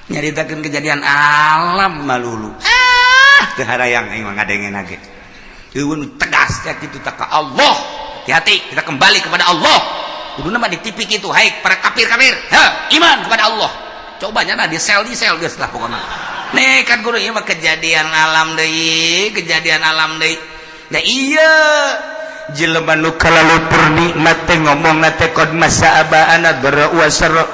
Speaker 2: nyaritakeun kejadian alam malulu ah teu harayang aing mah ngadengen ge. Eueun tegas ya kitu tak ka Allah, hati-hati, kita kembali kepada Allah. Kuduna mah di TV kitu, hai para kafir-kafir, ha iman kepada Allah. Coba nya di sel, di sel geus lah pokokna. Nih kan guru, ieu mah kejadian alam deui, kejadian alam deui. Nah iya, jelema nu kalalupur nikmat teh ngomong teh qad massa abaana dharra wa sarra.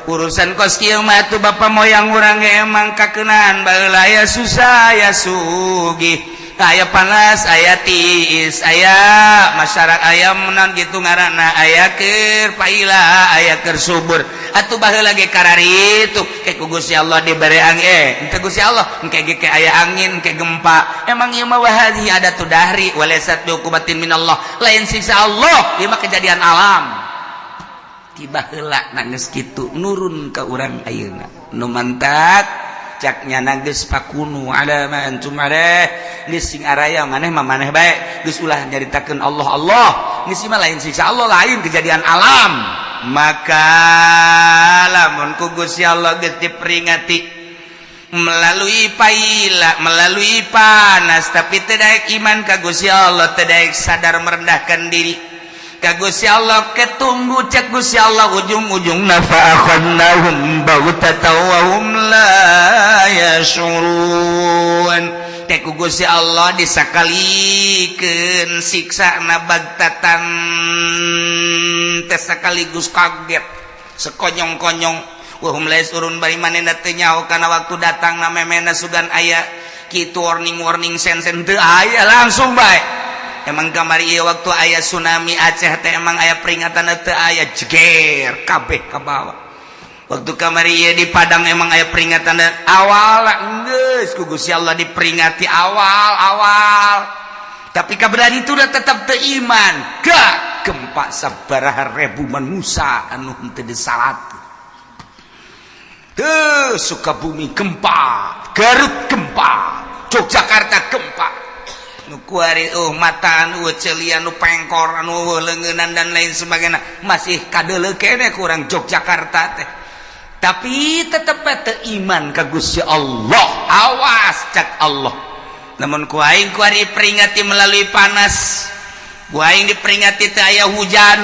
Speaker 2: Urusan kos kieu mah atuh bapa moyang urang ge emang kakeunaan baheula, aya susah aya sugih, aya panas aya tiis, aya masyarakat aya menang gitu ngaranna, aya keur paila aya keur subur. Atuh baheula ge kararitu ke ku Gusti Allah dibere angin, henteu Gusti Allah engke ge ke aya angin ke gempa. Emang ieu mah wahadhi adatu dahri walaysat bi uqubatin minallah, lain siksa Allah, ieu mah kejadian alam tiba heula. Nangis kitu nurun ka urang ayeuna nu mantak caknya geus fakunu ala ma antum alaih, geus sing araya maneh mah maneh bae, geus ulah nyaritakeun Allah Allah, geus mah lain siksa Allah, lain kejadian alam. Maka lamun ku Gusti Allah geus diperingati melalui paila, melalui panas, tapi teu daek iman ka Gusti Allah, teu daek sadar merendahkan diri ka Gusti Allah, ketunggu cek Gusti Allah ujung-ujungna fa akhadnahum baghtatan wa hum la yash'urun. Teh ku Gusti Allah disakalikeun siksana bagtatan teh sekaligus kaget sekonyong-konyong, wa hum la yash'urun, bari manehna teu nyaho kana waktu datang na memena sugan aya kitu warning-warning sen-sen teu aya, langsung bae. Emang kamari ieu waktu aya tsunami Aceh teh emang aya peringatan? Teu aya, jeger kabeh ka bawah. Waktu kamari ieu di Padang emang aya peringatan awal? Geus ku Gusti Allah diperingati awal-awal, tapi kaberan itu udah tetap teu iman. Gak gempa sabaraha ribu manusia anu henteu disalat. Tuh Sukabumi gempa, Garut gempa, Yogyakarta gempa, nu kuari mataan, celian, nu pengkor, anu leungeunnan dan lain sebagainya masih kadeuleu keneh kurang Yogyakarta teh, tapi tetep teu iman ka Gusti Allah. Awas cak Allah, namun ku aing kuari peringati melalui panas, ku aing diperingati teu aya hujan,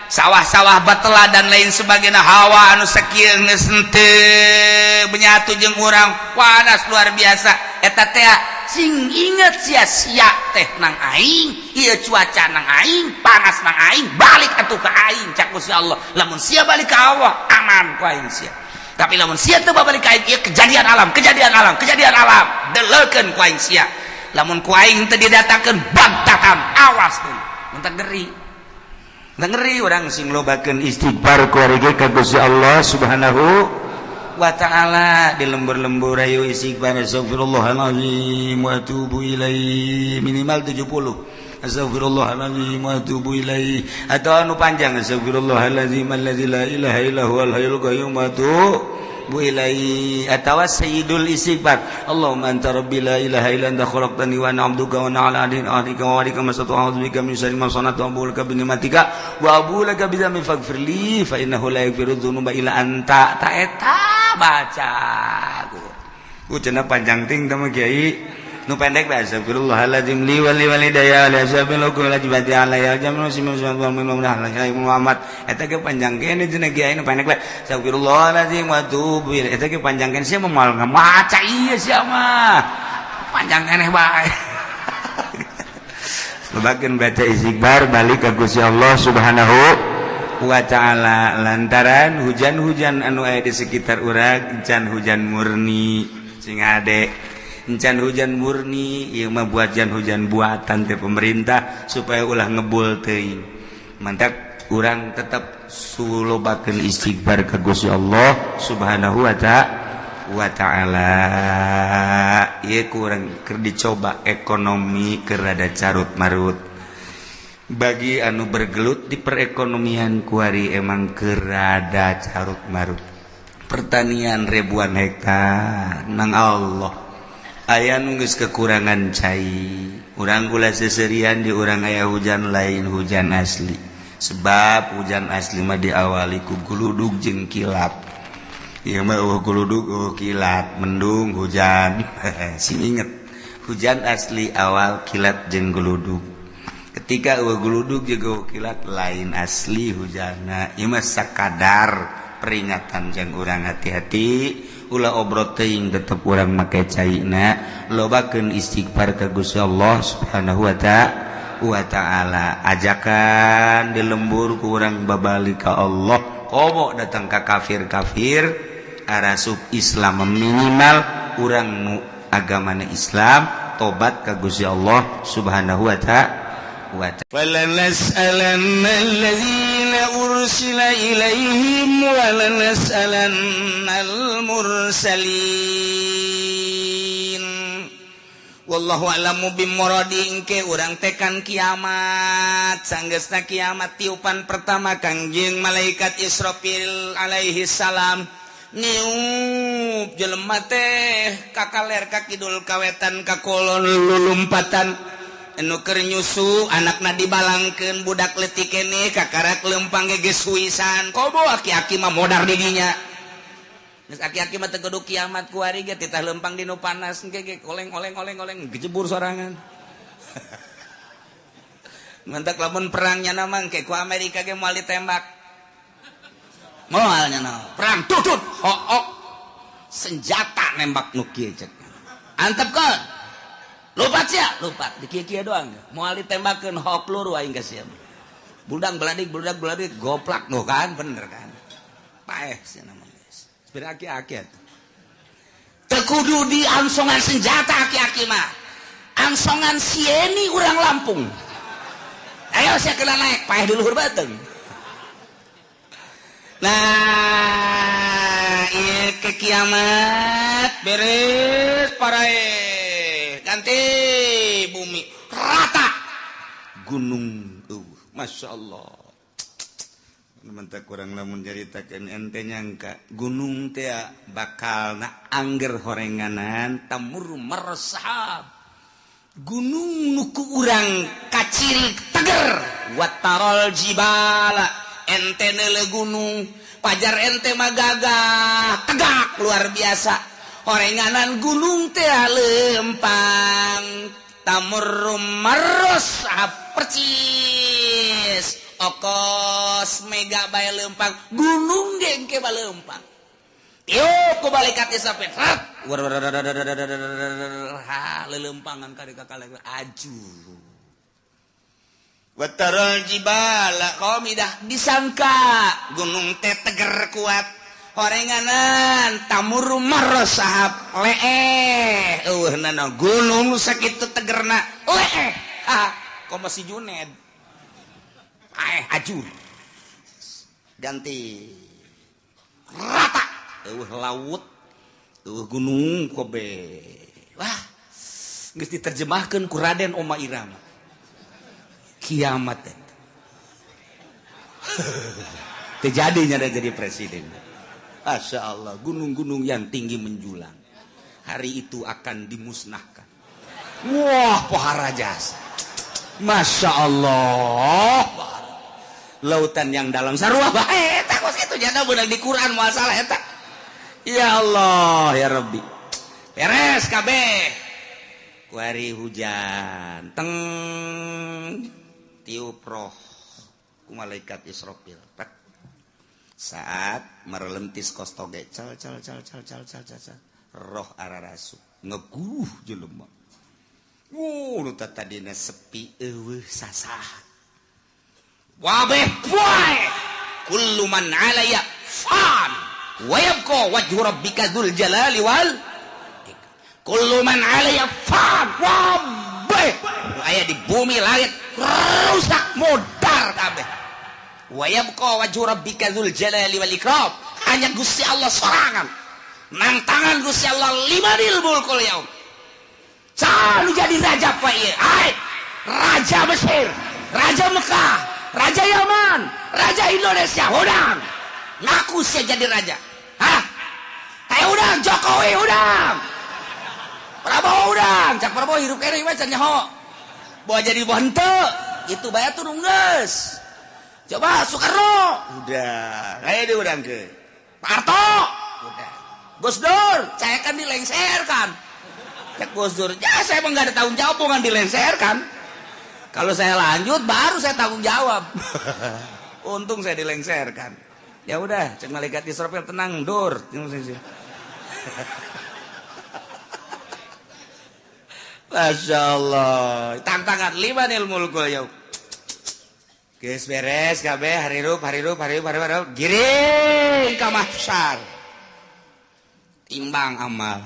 Speaker 2: sawah-sawah batela dan lain sebagainya, hawa anu sakieu geus henteu menyatu jeung urang, panas luar biasa. Eta teh sing inget sia-sia teh nang aing, ieu cuaca nang aing, panas nang aing, balik atuh ka aing cak Gusti Allah. Lamun sia balik ka Allah, aman ku aing sia, tapi lamun sia teu balik ka aing, ieu kejadian alam, kejadian alam, kejadian alam, deleukeun ku aing sia. Lamun ku aing teu didatangkeun bagtatan, awas tuh mentak ngeri. Ngeri orang sing lobakeun istighfar kuari ge ka Gusti Allah Subhanahu wa Ta'ala. Di lembur-lembur ayo istighfar, astagfirullahalazim wa atubu ilaih, minimal 70, astagfirullahalazim wa atubu ilaih, atau anu panjang, astagfirullahalazim allazi la ilaha illa huwal hayyul qayyum wa atubu ilaih, atau sayyidul istighfar, Allahumma anta rabbi la ilaha illa anta khalaqtani wa ana 'abduka wa ana 'ala ahdika wa wa'dika mastata'tu, a'udzu bika min syarri ma sana'tu, abu'u laka bi ni'matika wa abu'u laka bi dzambi faghfir li fa innahu la yaghfiru dzunuba illa anta. Ta eta baca ku cenah panjang ting teh mah kiai.
Speaker 1: Nu pendek bae, astagfirullahaladzim li wali walidayya li ashabil hukum lajibati alayya jamu Muhammad. Eta ge panjang kene cenah kiai. Nu pendek bae, astagfirullahaladzim wa atubu ilaih. Eta ge panjang kene, sia mah moal ngamaca ieu, sia mah panjang keneh bae. Lobakeun baca istighfar, balik ka Gusti Allah Subhanahu wa Ta'ala, lantaran hujan-hujan anu aya di sekitar urang encan hujan murni. Sing hade, encan hujan murni ieu mah, buat hujan buatan teh pemerintah supaya ulah ngebul teuing. Mantak urang tetap sulobakeun istighfar ka Gusti Allah Subhanahu wa Ta'ala. Ieu kurang keur dicoba, ekonomi keur rada carut marut. Bagi anu bergelut di perekonomian, kuari emang keur rada carut marut. Pertanian ribuan hektar nang Allah aya nu geus kekurangan cai. Urang ulah seserian, di urang aya hujan, lain hujan asli, sebab hujan asli mah diawali ku guludug jeung kilat. Ieu mah euweuh guludug, euweuh kilat, mendung hujan. Sing inget, hujan asli awal kilat jeung guludug. Ketika euweuh guludug jeung euweuh kilat, lain asli hujanna. Ieu mah sakadar peringatan jang urang hati-hati, ulah obrot teuing, tetep urang make caina, lobakeun istighfar ka Gusti Allah Subhanahu wa Ta'ala. Ajakan di lembur ku urang babalik ka Allah, komo datang ka kafir-kafir arasup Islam, minimal urang nu agamana Islam tobat ka Gusti Allah Subhanahu wa Ta'ala. فلنسألن الذين أرسل إليهم ولنسألن المرسلين. Wallahu a'lamu bimuradi. Engke urang tekan kiamat, sanggeusna kiamat, tiupan pertama Kangjeng malaikat Israfil alaihi salam niup, jelema teh kakaler ka kidul, kawetan ka kulon, lulumpatan. Anu keur nyusu anakna dibalangkeun, budak leutik keneh kakarak lempang ge geus huisan. Komo aki-aki mah modar di dinya. Geus aki-aki mah teu kudu kiamat, kuari ge titah lempang di nu panas engke ge oleng oleng oleng oleng, gejebur sorangan. Mantak lamun perangnya nama engke ku Amerika ge moal ditembak, moal nya perang tutut hook senjata nembak nu kieu, cek antepkeun, lupat sia, lupat di kieu-kieu doang, moal ditembakeun hok peluru aing ka sia. Budak beladik, budak beladik, goplak nu kan bener kan, paeh sia nama geus. Sebenarnya aki-aki atuh teu kudu diangsongan senjata, aki-aki mah angsongan sieni urang Lampung, ayo sia kena naik, paeh di luhur beuteung. Nah, ieu ke kiamat beres parae, ganti bumi rata, gunung Masya Allah. Mantap kurang lamun nyaritakeun, ente nyangka gunung teh bakal na angger horenganan tamur meresahab. Gunung nu ku urang kaciri teger, watarol jibala, ente neule gunung pajar ente mah gagah tegak luar biasa, horenganan gunung teh lempang, tamur marros percis okos mega bae lempang, gunung ge engke balempang. Tiup ku malaikat sampai rat ha lelempangan ka ka aju. Wataral jibala qamidah, disangka gunung teh teger kuat, horenganan tamur marosahab leeh, eueuh nana gunung sakitu tegerna leeh. Ah, komo si Juned aeh ajur, ganti rata, eueuh laut, eueuh gunung kobe. Wah, geus diterjemahkeun ku Raden Oma Irama kiamat eta terjadinya jadi presiden. Masya Allah, gunung-gunung yang tinggi menjulang hari itu akan dimusnahkan. Wah, pohara jasa. Masya Allah, lautan yang dalam sarua bae eta kos kitu janda beunang di Quran, moal salah eta. Ya Allah ya Rabbi, beres kabeh. Kuari hujan teng tiup roh ku malaikat Israfil. Pek. Saat merelentis kos toge cal cal cal cal cal cal cal roh ararasu ngeguh jelema. Nu tadina sepi eueuh sasah. Wabeh poe kullu man 'alaiya fan wa yabqa wajhu rabbika dzul jalali wal kullu man 'alaiya fan. Wabeh nu aya di bumi langit rusak modar kabeh. Wa yabqa wajhu rabbika dzul jalali wal ikram. Hanya Gusti Allah sorangan. Nang tangan Gusti Allah limanil mulkul yaum. Selalu jadi raja pak ieu. Ai, raja Mesir, raja Mekah, raja Yaman, raja Indonesia, udang. Ngaku saya jadi raja. Hah? Kayak udang Jokowi udang. Prabowo udang, cak Prabowo hirup kene mah can nyaho. Bawa jadi bawa henteu, itu bae turun geus. Coba Soekarno, udah, kayak dia udang ke. Pak Harto, udah. Gus Dur, saya kan dilengserkan. Cek Gus Dur, ya saya emang nggak ada tanggung jawab, bukan dilengserkan. Kalau saya lanjut, baru saya tanggung jawab. Untung saya dilengserkan. Ya udah, cek malaikat Israfil tenang, Dur. Masya Allah, tantangan limanil mulkul yaum. Geus beres kabeh harirup harirup harirup harirup giring ka mahsyar. Timbang amal.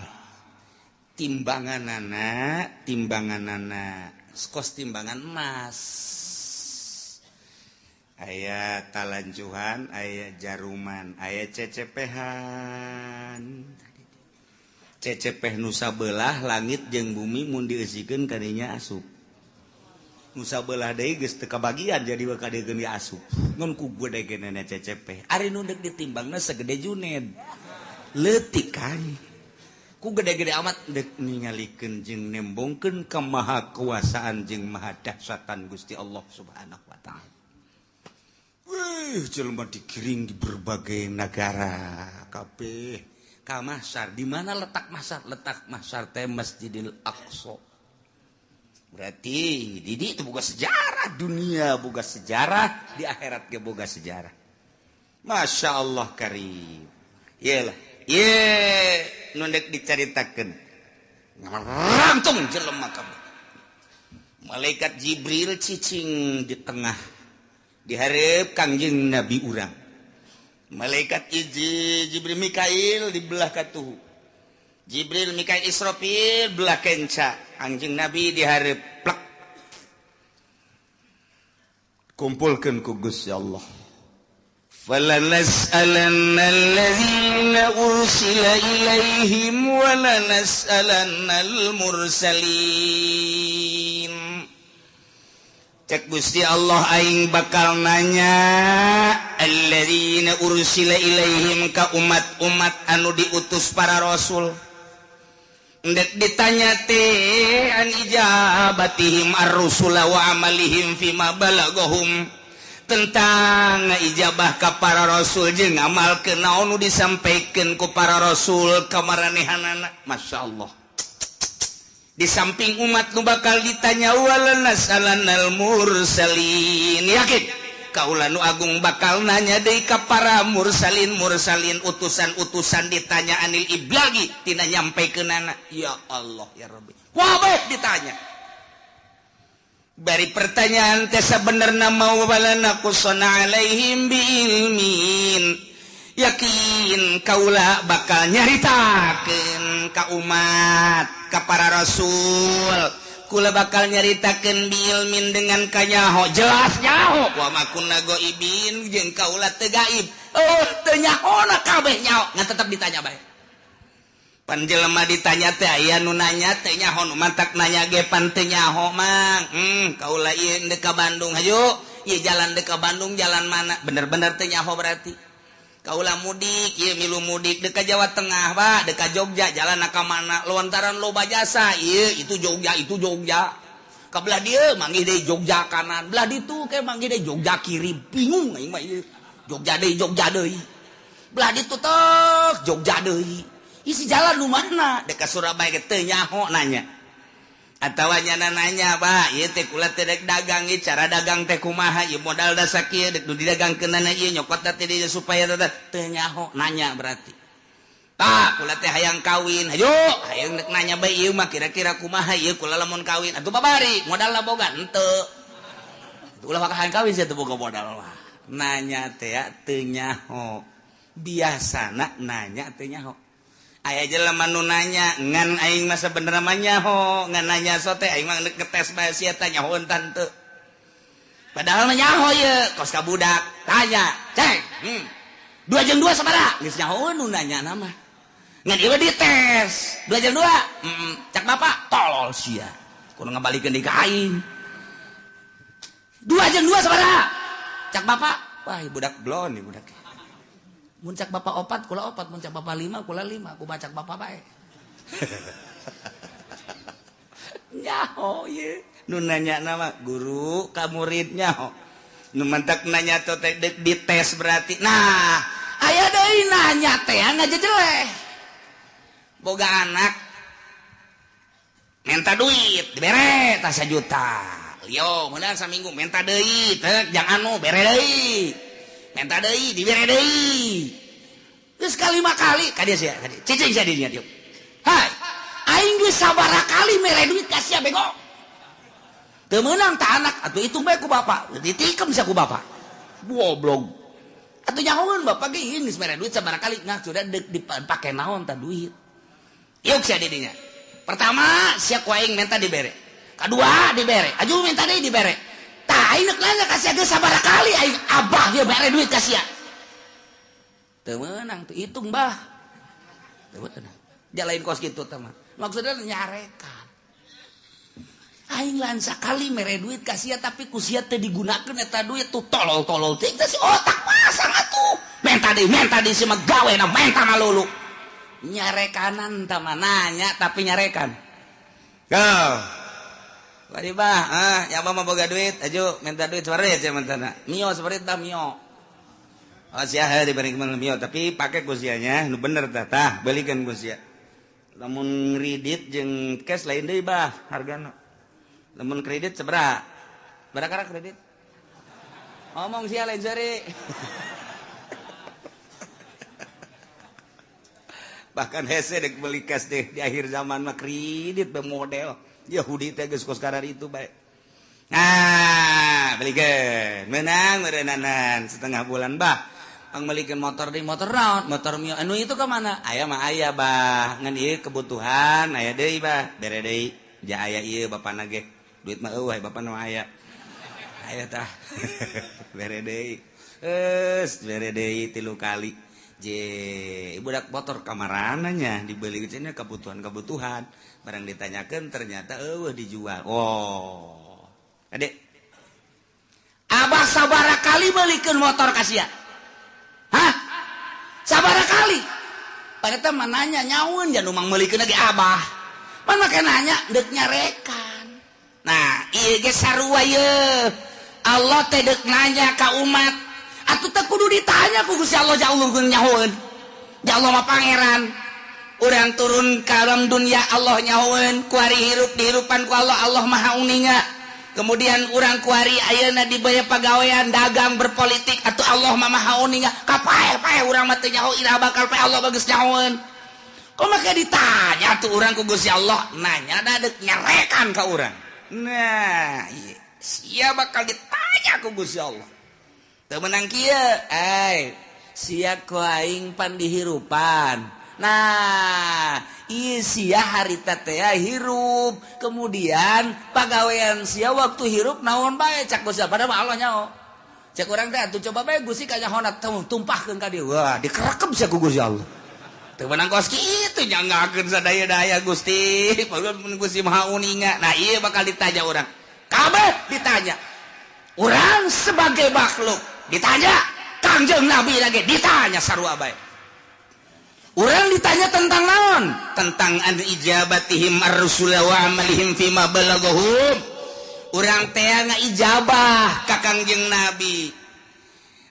Speaker 1: Timbanganana, timbanganana, kos timbangan emas. Aya talanjuhan, aya jaruman, aya cecepehan. Cecepeh nu sabelah langit jeung bumi mun dieusikeun kadinya asup. Nu sabelah deui geus teu kabagian jadi we kadiekeun di asup. Ngan ku gede-gedena cecepeh. Ari nu deuk ditimbangna segede Juned. Leutik kan. Ku gede-gede amat deuk ningalikeun jeung nembongkeun kemahakuasaan jeung mahadahsyatan Gusti Allah Subhanahu wa taala. Wih, jelema digiring di berbagai negara kabeh. Ka mahsyar, di mana letak mahsyar? Letak mahsyar teh Masjidil Aqsa. Berarti di itu boga sejarah dunia, boga sejarah di akhirat ge boga sejarah. Masya Allah karim. Iyalah, ye nu deuk dicaritakeun. Ngarantung jelema kabeh. Malaikat Jibril cicing di tengah di hareup Kangjeng Nabi urang. Malaikat Jibril Mikail di belah katuhu. Jibril Mikail Israfil belah kenca. Anjing Nabi dihareup plek. Kumpulkeun ku Gusti Allah. Falanas'alanna allazina ursila ilaihim wa lanas'alannal mursalin. Cek Gusti Allah aing bakal nanya alladzina ursila ilaihim ka umat-umat anu diutus para rasul. Ndek ditanya teh an ijabatihim ar-rusula wa amalihim fima balagahum, tentang ijabah ka para rasul jeung ngamalkeun naon nu disampaikeun ku para rasul ka maranehanana. Masyaallah. Di samping umat nu bakal ditanya walanasalanal mursalin, yakin kaula nu agung bakal nanya deui ka para mursalin mursalin utusan-utusan ditanya anil iblagi tina nyampekeunana. Ya Allah ya Rabbi, wabeh ditanya bari pertanyaan teh sabenerna mau walana qusana alaihim biilmin, yakin kaula bakal nyaritakeun ka umat ka para rasul, kula bakal nyaritakeun biilmin dengan kanyaho jelas nyaho wa ma kunna ghaibin jeung kaula teu gaib, oh teu nyahona kabeh nyaho ngan tetep ditanya bae. Pan jelema ditanya teh aya nu nanya teu nyaho nu mantak nanya ge pan teu nyaho mang. Kaula ieu deuk ka Bandung hayu, ieu jalan deuk ka Bandung jalan mana, bener-bener teu nyaho berarti. Kaula mudik, ieu milu mudik deuk ka Jawa Tengah Pak, deuk ka Jogja jalan ka mana, lontaran loba jasa, ieu itu Jogja, itu Jogja. Ka belah dieu manggih deui Jogja kanan, belah ditu ke manggih deui Jogja kiri, bingung aing mah ieu. Jogja deui, Jogja deui. Belah ditu tek Jogja deui. Isi jalan nu mana? Deuk ka Surabaya ge teu nyaho nanya.
Speaker 2: Atawa nyana nanya, "Pak, ieu teh kula teh dek dagang ieu, cara dagang teh kumaha ieu, modal da sakieu dek nu didagangkeunana ieu, nyokot teh dieu supaya teu nyaho." Nanya berarti. "Pak, kula teh hayang kawin, hayo hayang dek nanya bae ieu mah kira-kira kumaha ieu kula lamun kawin atuh babari modalna boga henteu." Ulah maka hayang kawin sia teu boga modal mah. Nanya teh teu nyaho. Biasana nanya teu nyaho. Aya jelema nu nanya ngan aing mah sabenerna mah nyaho, ngan nanya sote aing mah ngetes bae sia teh nyaho tante. Padahal mah nyaho ieu, kos ka budak tanya, "Ceng, 2 jeung 2 sabaraha?" Geus nyaho nu nanya mah. Ngan ieu dites, 2 jeung 2. Cak bapak, "Tolol sia. Kudu ngabalikeun deui ka aing." 2 jeung 2 sabaraha? Cak bapak, "Wah, budak blon nih budak." Mun cak bapak 4, kula 4, mun cak bapak 5, kula 5, kumaha cak bapak bae. Nyaho ye. Nu nanya nama guru ka murid nyaho. Nu mantak nanya teh dites berarti. Nah, aya deui nanya teh ngajejeleh. Boga anak minta duit, dibere tah 1 juta. Yo, meunang saminggu minta deui, teh jang anu bere deui. Minta deui, dibere deui. Geus kalima kali ka dieu sia, ka dieu. Cicing sia di dinya dieu. Hai, aing geus sabaraha kali mere duit ka sia bego. Teu meunang ta anak, atuh hitung bae ku bapak. Ditikem sia ku bapak. Goblok. Atuh nyahoeun bapak ge geus mere duit sabaraha kali, nah sudah deuk dipake naon ta duit. Yuk sia di dinya. Pertama sia ku aing minta dibere. Kadua dibere. Aju minta deui dibere. Tah aing nanya ka sia geus sabaraha kali aing abah dia bere duit ka sia. Teu meunang tuh hitung bah. Teu meunang. Jalain kos kitu teh mah. Maksudnya nyarekan. Aing lan sakali mere duit ka sia tapi ku sia teu digunakeun eta duit tuh tolol-tolol teh si otak pasang atuh. Menta deui si mah gawena menta malulu. Nyarekanan tah mah nanya tapi nyarekan. Go. Bari bah, ah, ya mah boga duit, aju minta duit separit sia mentana. Mio separit tah mio. Oh sia heuh diberi mio, tapi pake ku sianya nu bener tah, tah belikeun ku sia. Lamun kredit jeung cash lain deui bah hargana. Lamun kredit sabaraha? Berapa kredit? Ngomong sia lain seri. Bahkan hese dek beli cash deh di akhir zaman mah kredit be model. Yahudi teh geus kos karar itu bae. Nah, belikeun. Menang meureunnanan setengah bulan bah. Ang melikeun motor di motor naon? Motor mio anu itu ka mana? Aya mah aya bah. Ngan ieu kebutuhan aya deui bah. Bere deui. Ja aya ieu bapana ge. Duit mah eueuh bapana mah aya. Aya tah. Bere deui. Geus bere deui 3 kali. Je, budak motor kamarananya dibeli cenah kebutuhan-kebutuhan. Barang ditanyakan ternyata eueuh dijual. Oh. Adek. Abah sabaraha kali belikeun motor ka sia? Hah? Sabaraha kali? Padahal mah nanya nyaun jan umang meulikeun lagi abah. Pan make nanya deuk nyarekan. Nah, ieu ge sarua ye. Allah teh deuk nanya ka umat. Atuh teh kudu ditanya ku Gusti Allah ja Allah nyahoeun. Ja Allah mah pangeran. Urang turun ka alam dunia Allah nyahoeun, kuari hirup dihirupan ku Allah, Allah Maha Uninga. Kemudian urang kuari ayeuna dibaya pagawean dagang berpolitik atuh Allah mah Maha Uninga. Kapae-pae urang mah teu nyaho iraha bakal pae Allah bagus nyahoeun. Kok make ditanya tuh urang ku Gusti Allah, nanya da deuk nyarekan ka urang. Nah, ieu sia bakal ditanya ku Gusti Allah. Teu meunang kieu, ai sia ku aing pan dihirupan. Nah, ieu sia harita teh hirup, kemudian pagawean sia waktu hirup naon bae cak Gusti padahal mah Allah nyaho. Cek urang teh atuh coba bae Gusti kanyahona tumpahkeun ka dieu. Wah, dikerekep sia ku Gusti Allah. Teu meunang kos kitu nyanggakeun sadaya-daya Gusti, padahal mun Gusti Maha Uninga. Nah, ieu bakal ditanya urang. Kabeh ditanya. Urang sebagai makhluk ditanya, Kangjeng Nabi lagi ditanya sarua bae. Urang ditanya tentang naon? Tentang an ijabatihim ar-rusula wa amalihim fima balagahum. Urang teh ngaijabah ka Kangjeng Nabi.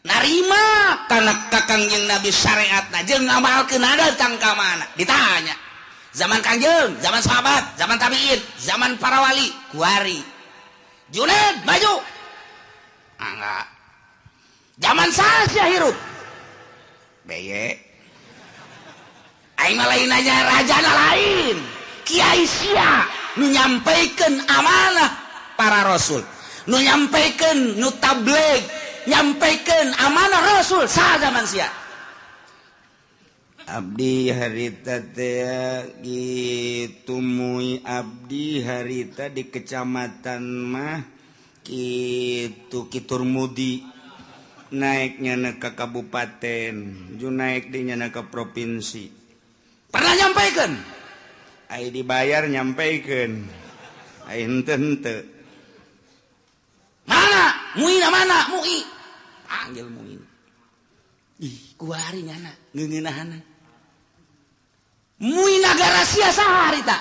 Speaker 2: Narima kana ka Kangjeng Nabi syariatna jeung ngamalkeun datang ka mana? Ditanya.
Speaker 1: Zaman Kangjeng, zaman sahabat, zaman tabiin, zaman para wali, kuari. Juned maju. Enggak. Zaman saha hirup? Beye. Aing mah lain nanya rajana lain. Kiai sia nu nyampaikan amanah para rasul, nu nyampaikan, nu tabligh, nyampaikan amanah rasul saha zaman sia?
Speaker 2: Abdi harita teh gitu mui abdi harita di kecamatan mah kitu Kiturmudi naiknya ke kabupaten ju naik dinya ke provinsi
Speaker 1: pernah nyampaikan
Speaker 2: ai dibayar nyampaikan ai henteu henteu
Speaker 1: mana muina mana mui panggil muin ih kuari nyana ngeungeunahana mui nagara sia saha harita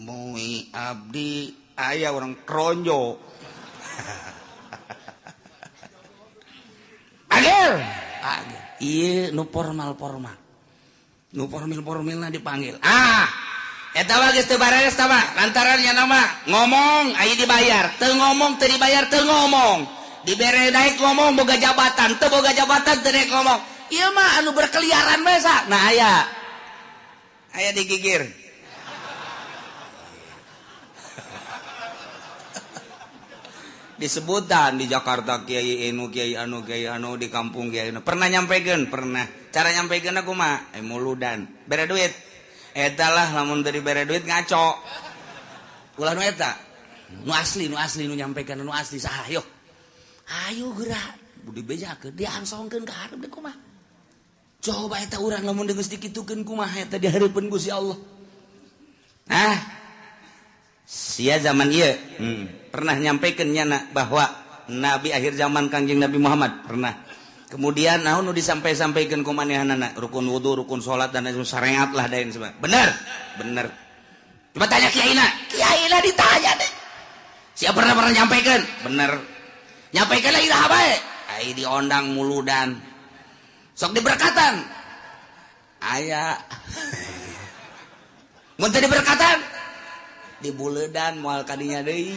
Speaker 2: mui abdi aya orang kronjo
Speaker 1: panggil panggil ieu nu formal-formal nu formil-formilna dipanggil ah eta mah geus teu bareres tah mah lantaran nya nama ngomong aya dibayar teu ngomong teu dibayar teu ngomong dibere naik ngomong boga jabatan teu boga jabatan teu naik ngomong ieu mah anu berkeliaran bae sa nah aya
Speaker 2: aya digigir disebutan di Jakarta kiai anu kiai anu kiai anu di kampung kiai anu pernah nyampekeun pernah cara nyampekeun aku mah muludan bere duit eta lah lamun teu dibere duit ngaco
Speaker 1: ulah nu eta nu asli nu nyampekeun nu asli saha ayo ayo geura dibejakeun diangsongkeun ka hareup deui kumaha coba eta urang lamun geus dikitukeun kumaha eta di hareupeun Gusti Allah
Speaker 2: ah sia zaman ieu pernah nyampaikan nyana bahwa nabi akhir zaman Kangjeng Nabi Muhammad pernah kemudian naon nu disampai-sampaikeun ku manehanana rukun wudu rukun salat dan lain syariat lah dan sebagainya bener bener
Speaker 1: coba tanya kiaina kiaina ditanya deh sia pernah pernah nyampaikan
Speaker 2: bener
Speaker 1: nyampaikan lagi dah bae
Speaker 2: ai diondang muludan
Speaker 1: sok diberkatan
Speaker 2: aya
Speaker 1: mun teu diberkatan
Speaker 2: di buledan moal kadinya deui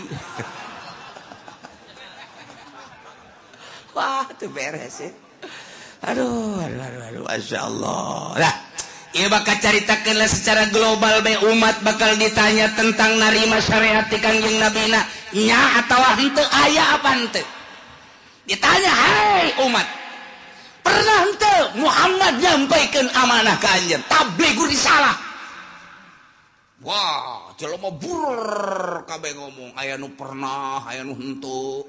Speaker 2: wah teu beres ya aduh aduh aduh aduh masyaallah
Speaker 1: lah ieu bakal caritakeun secara global bae umat bakal ditanya tentang narima syariat ti Kangjeng Nabina nya atawa henteu aya apa henteu ditanya hai umat pernah henteu Muhammad nyampaikeun amanah ka anjeun tabligh risalah
Speaker 2: wah jelema bur kabeh ngomong aya nu pernah aya nu henteu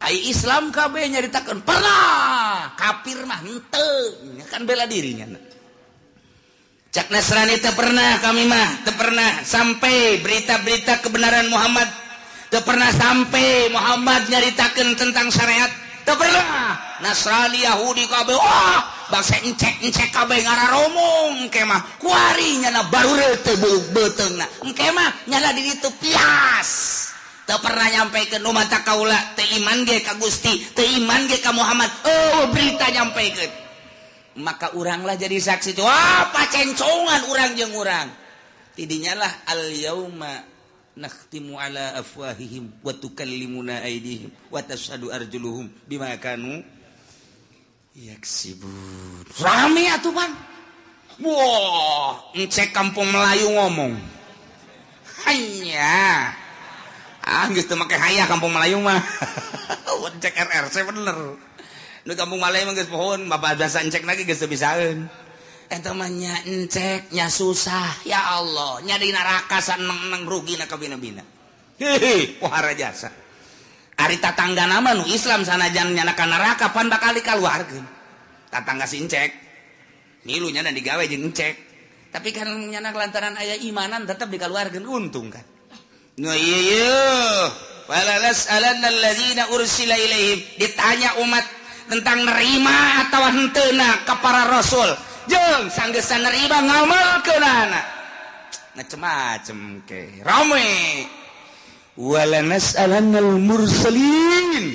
Speaker 1: ai Islam kabeh nyaritakeun pernah kafir mah henteu kan bela dirinya
Speaker 2: cak Nasrani teu pernah kami mah teu pernah sampai berita-berita kebenaran Muhammad teu pernah sampai Muhammad nyaritakeun tentang syariat teu pernah Nasrani Yahudi kabeh wah bangsa encek-encek kabeh ngararomong engke mah kuari nyana baru teu beuteungna engke mah nyana di ditu pias teu pernah nyampaikan nu mata kaula teu iman ge ka Gusti teu iman ge ka Muhammad oh berita nyampaikan
Speaker 1: maka uranglah jadi saksi wah pacencongan urang jeung urang tidinya lah al yauma nakhtimu ala afwahihim wa tukallimuna aydihim wa tashhadu arjuluhum bima kanu yaksibun rame atuh pan
Speaker 2: wah encek kampung Melayu ngomong hanya ah geus teu make hayah kampung Melayu mah encek RRC bener nu kampung Melayu mah geus pohon bapak biasa encek lagi geus teu bisaeun
Speaker 1: eta mah nya encek nya susah ya Allah nya di neraka saneng-neng rugina kabina-bina
Speaker 2: hehe pohara jasa
Speaker 1: ari tatangga nama nu Islam sanajan nyana ka neraka pan bakal dikaluarkeun
Speaker 2: tatangga si encek milu nyana digawe jeung encek
Speaker 1: tapi kan nyana lantaran aya imanan tetep dikaluarkeun untung kan
Speaker 2: nu ieu ieu wala nas'alanna allazina ursila ilaihim
Speaker 1: ditanya umat tentang nerima atawa henteuna ka para rasul jeung sanggeusna nerima ngamalkeunana
Speaker 2: macem-macem ke rame wala nas'alannal mursalin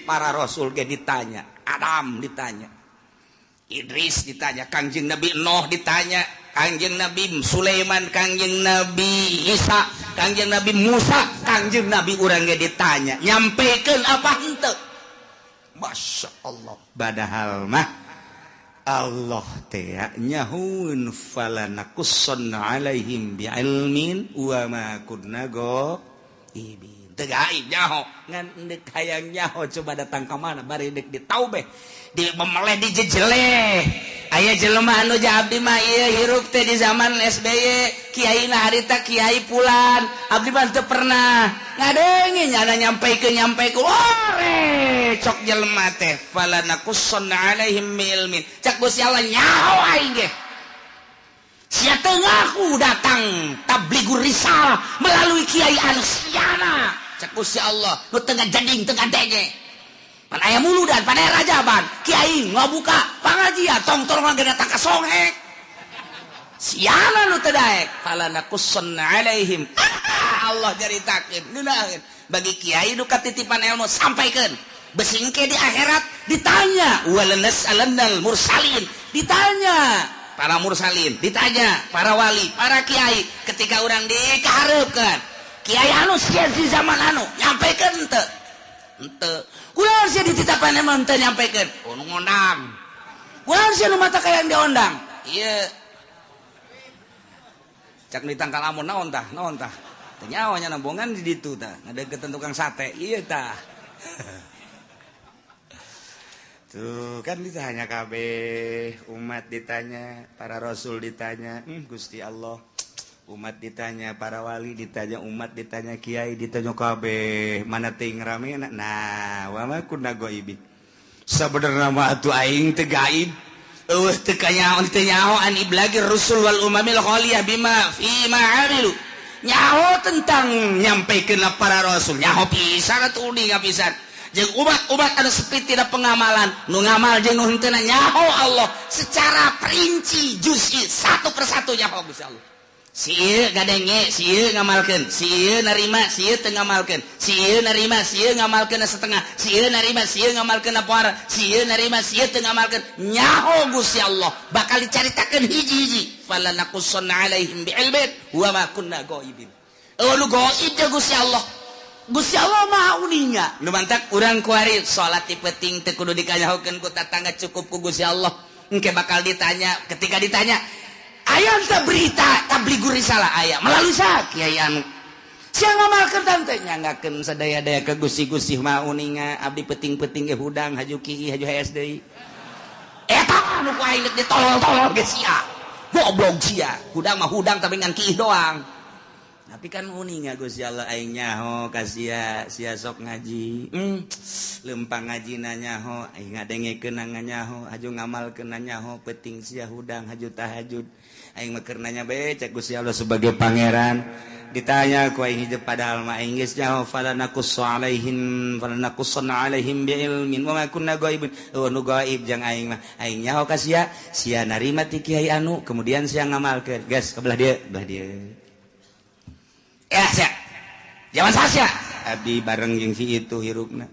Speaker 2: para rasul ge ditanya Adam ditanya Idris ditanya Kangjeng Nabi Nuh ditanya Kangjeng Nabi Sulaiman, Kangjeng Nabi Isa, Kangjeng Nabi Musa, Kangjeng Nabi urang ge ditanya nyampekeun apa henteu. Masya Allah, padahal mah Allah teh nyahueun falanakussanna alaihim biilmin wa ma kunna ghaibin. Teu gaib nyaho ngan deuk hayang nyaho coba datang ka mana bari deuk ditaubeh di memeleh dijejeleh. Aya jelema anu abdi mah ieu hirup teh di zaman SBY, kiai na harita kiai pulan, abdi mah teu pernah ngadenge nyana nyampaikeun nyampaikeun ore cok jelema teh falanakussanna alaihim biilmin. Cak Gusti Allah nyaho aing ge. Sia teu ngaku datang tabligur risalah melalui kiai anu siana. Cak Gusti Allah nu teu ngajading teu ngadenge. Pan aya muludan, pan aya rajaban, kiai ngabuka pangajian tong-tong ge datang ka songhek. Siana nu teu daek falanakussanna alaihim. Allah nyaritakeun ngeunaheun bagi kiai nu katitipan ilmu sampaikeun. Besingke di akhirat ditanya walanas'alannal mursalin, ditanya para mursalin, ditanya para wali, para kiai ketika urang dikahareupeun. Kiai anu sia di zaman anu nyampaikeun teu? Henteu. Kunaon sia dititapan emang teu nyampaikeun? Oh nu ngondang. Kunaon sia nu mata kayang diondang? Ieu. Cak ditangkal amun naon tah? Naon tah? Teu nyaho nya nambongan di ditu tah, ngadeukeutan tukang sate. Ieu tah.
Speaker 1: Tuh kan ditanya kabeh, umat ditanya, para rasul ditanya, Gusti Allah. Umat ditanya, para wali ditanya, umat ditanya, kiai ditanya kabeh, mana ting rame nah, wa ma kunna ghaibin. Sabenerna mah atuh aing teu gaib.
Speaker 2: Eueuh teu kanyaho teu nyaho an iblagir rusul wal umamil khaliyah bima fi ma amilu. Nyaho tentang nyampaikeun para rasul, nyaho pisan atuh uninga pisan. Jeung umat-umat anu sepi tina pengamalan, nu ngamal jeung nu henteu nyaho Allah secara perinci juz'i satu persatu nyaho Gusti Allah. Si ieu ngadenge, si ieu ngamalkeun, si ieu narima, si ieu teu ngamalkeun, si ieu narima, si ieu ngamalkeun setengah, si ieu narima, si ieu ngamalkeun poara, si ieu narima, si ieu teu ngamalkeun. Nyaho Gusti Allah bakal dicaritakeun hiji-hiji. Falanakussanna alaihim biilmin wa ma kunna ghaibin. Eueuh nu gaib teh Gusti Allah. Gusti Allah Maha uninga. Nu mantak urang kuari salat ti peuting teu kudu dikanyahokeun ku tatangga, cukup ku Gusti Allah. Engke bakal ditanya, ketika ditanya aya teh berita tabligur risalah aya melalui sa kiai anu sia ngamalkeun tante nyanggakeun sadaya-daya ke Gusti-Gusti Maha uninga abdi peuting-peuting ge hudang haju kieu haju hees deui. Eta anu ku aing deuk ditolol-tolol ge sia. Goblok sia. Hudang mah hudang tapi ngan kiih doang.
Speaker 1: Tapi kan uninga Gusti Allah aing nyaho ka sia, sia sok ngaji. Lempang ngajina nyaho, aing ngadengekeun nyaho, haju ngamalkeun nyaho, peuting sia hudang haju tahajud. Aing mah keur nanya bae cek Gusti Allah sebagai pangeran. Ditanya ku aing hijab padahal mah aing geus nyaho falanakussu alaihim falanakussanna alaihim biilmin wa ma kunna ghaibin. Oh nu gaib jang aing mah. Aing nyaho ka sia, sia narima ti kiai anu, kemudian sia ngamalkeun. Geus ka belah dieu, belah dieu.
Speaker 2: Ya sia. Zaman sia.
Speaker 1: Abdi bareng jeung si itu hirupna.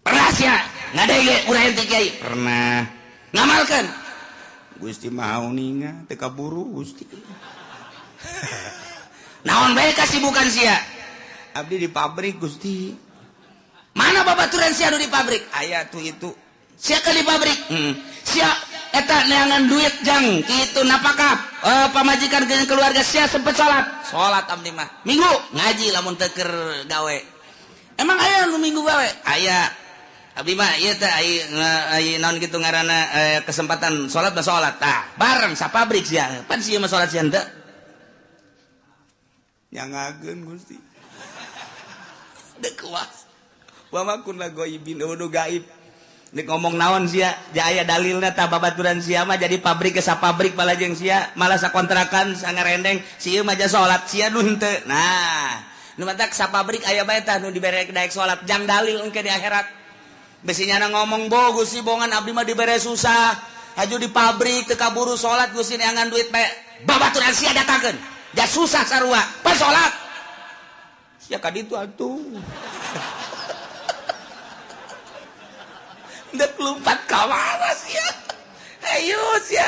Speaker 2: Pernah sia ngadenge urang ti kiai?
Speaker 1: Pernah.
Speaker 2: Ngamalkeun.
Speaker 1: Gusti Maha uninga teu kaburu Gusti.
Speaker 2: Naon bae kasibukan sia?
Speaker 1: Abdi di pabrik Gusti.
Speaker 2: Mana babaturan sia nu di pabrik?
Speaker 1: Aya tuh itu.
Speaker 2: Sia ke di pabrik? Sia eta neangan duit jang kitu napakah pamajikan jeung keluarga sia sempet salat? Salat abdi mah. Minggu ngaji lamun teu keur gawe. Emang aya nu minggu gawe? Aya. Abdi mah ieu teh ai naon kitu ngaranna kesempatan salat mah salat. Tah, bareng sapabrik sia. Pan sia mah salat sia henteu.
Speaker 1: Nyangageun Gusti.
Speaker 2: Deuk kuas.
Speaker 1: Wa ma kunna ghaibin, eueuh nu gaib. Nek ngomong naon sia, aya dalilna tah babaturan sia mah jadi pabrik ke sapabrik balajeng sia, malah sakontrakan sangarendeng, si ieu mah ja salat sia nu henteu. Nah, nu matak sapabrik aya bae tah nu dibere daek salat jang dalil engke di akhirat. Besi nyana ngomong bo Gusti bongan abdi mah dibere susah, haju di pabrik teu kaburu salat Gusti neangan duit bae. Babaturan sia datangkeun. Ja susah sarua, pas salat. Sia ka ditu atuh.
Speaker 2: Dek lompat ka mana sia? Ayo sia,